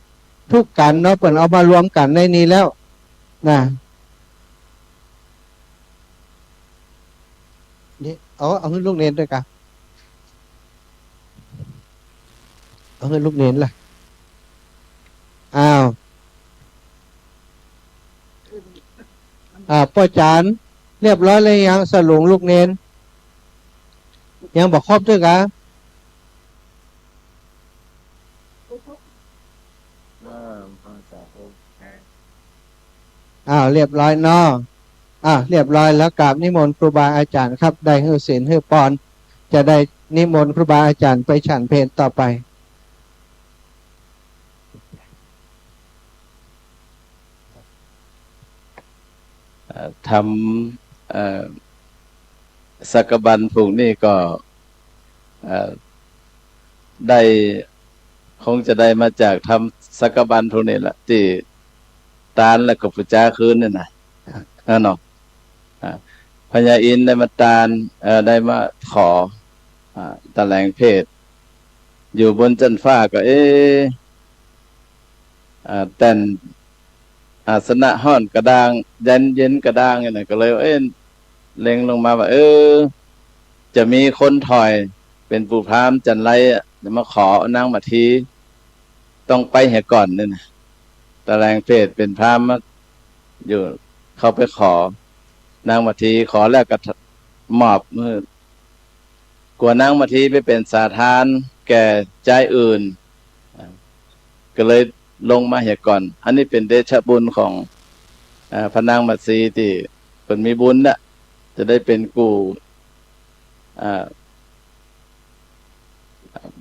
ถูกกั๋นเนาะ เปิ้นเอามารวมกั๋นในนี้แล้ว นะ นี่ เอา เอาหื้อลูกเณรตวยก่า เอาหื้อลูกเณรละ อ้าว อ่า ป้อจ๋ารย์ เรียบร้อยแล้วยัง สลุงลูกเณร ยังบ่ครบตวยก่า อ้าว เรียบร้อยเนาะ อ่า เรียบร้อยแล้ว กราบนิมนต์ครูบาอาจ๋ารย์ครับ ได้หื้อศีลหื้อปอน จะได้นิมนต์ครูบาอาจ๋ารย์ไปฉันเพลต่อไป เอ่อ ธรรม เอ่อ สักบันพรุ่งนี้ก็ เอ่อ ได้ คงจะได้มาจากธรรมสักบันพรุ่งนี้ละ ตี้ตานแล้วก็ปู๋จาคืนนี่นะ นั่นเนาะ อ่า พญาอินทร์ได้มาตาน เอ่อ ได้มาขอ อ่า ตะแหลงเพล อยู่บนจั๊นฟ้าก็ เอ๊ะ อ่า แต้นอาสนะฮ้อนกระด้าง เย็น เย็นกระด้างอย่างนั้น ก็เลย เอ๊ะ เล็งลงมาว่า เออ จะมีคนถ่อยเป๋นปู่พราหมณ์จั๋นไรอะ จะมาขอเอานางมาที ต้องไปเหียก่อนนี่นะ ตะแหลงเพลเป๋นพราหมณ์มาอยู่ เข้าไปขอนางมาที ขอแล้วก็มอบหื้อ กั๋วนางมาทีไปเป๋นสาทานแก่จายอื่น ก็เลยลงมาเหียก่อน อันนี้เป๋นเดชะบุญของ เอ่อ พระนางมาทีตี้เปิ้นมีบุญน่ะ จะได้เป๋นกู้ อ่า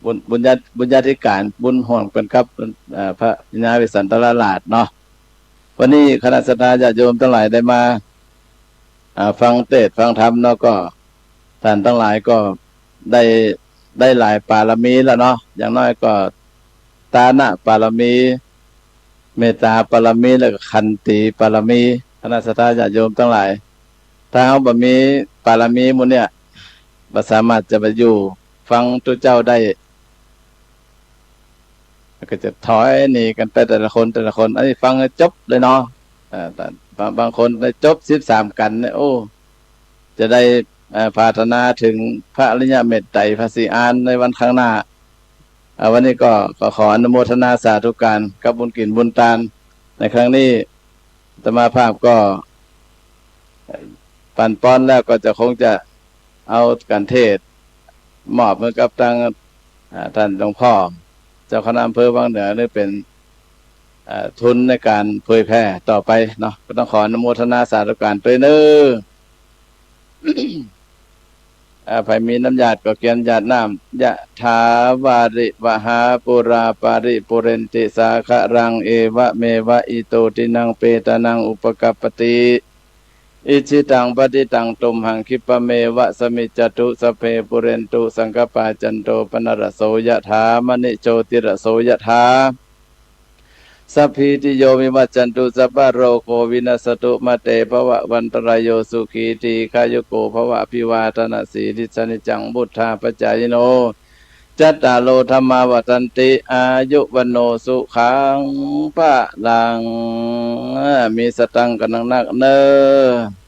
บุญ บุญญา บุญญาธิก๋าน บุญฮ่วมกั๋นกับ เอ่อ พระญาเวสสันดรราชเนาะ วันนี้คณะศรัทธาญาติโยมตังหลายได้มา อ่า ฟังเตสน์ฟังธรรมเนาะ ก็ต้านตังหลายก็ได้ ได้หลายปารมีแล้วเนาะ อย่างน้อยก็ตานะปารมี เมตตาปารมี แล้วก็ขันติปารมี คณะศรัทธาญาติโยมตังหลาย ถ้าเฮาบ่มีปารมีหมู่เนี่ย บ่สามารถจะไปอยู่ฟังตุ๊เจ้าได้ ก็จะถอยหนีกั๋นไปแต่ละคนแต่ละคน อันนี้ฟังหื้อจบเลยเนาะ เอ่อ แต่บาง บางคนได้จบสิบสามกัณฑ์เนี่ย โอ้ จะได้ เอ่อ ปรารถนาเถิงพระอริยเมตไตร พระศรีอานในวันข้างหน้า อ่า วันนี้ก็ ก็ขออนุโมทนาสาธุการกับบุญกิ๋นบุญตานในครั้งนี้ อาตมาภาพก็ปันป้อนแล้วก็จะคงจะเอาการเทศน์มอบหื้อกับตัง อ่า ต้านหลวงพ่อเจ้าคณะอำเภอวังเหนือ นี่เป๋น อ่า ทุนในการเผยแผ่ต่อไปเนาะ ก็ต้องขออนุโมทนาสาธุการตวยเน้อ อ่า ใผมีน้ำหยาดก็เกียรติหยาดน้ำ ยะถาวาริวหาปูราปาริปูเรนติสาคะรัง เอวะเมวะอิโตทินังเปตานังอุปกัปปติ อิจฉิตังปัตถิตังตุมหัง คิปะเมวะสะมิจจตุ สัพเพปูเรนตุสังกปปา จันโทปนรสโส ยะถา มะณิโชติรสโส ยะถา สัพพีติโย วิวัจจันตุ สัพพะโรโค วินัสสตุ มาเต ภะวะวันตะราโย สุขี ทีฆายุโก ภะวะ อภิวาทะนะสีลิสสะ นิจจัง วุฑฒาปะจายิโน จัตตาโร ธัมมา วัฑฒันติ อายุ วัณโณ สุขัง พะลัง มีสตังค์กั๋นนักๆ เน้อ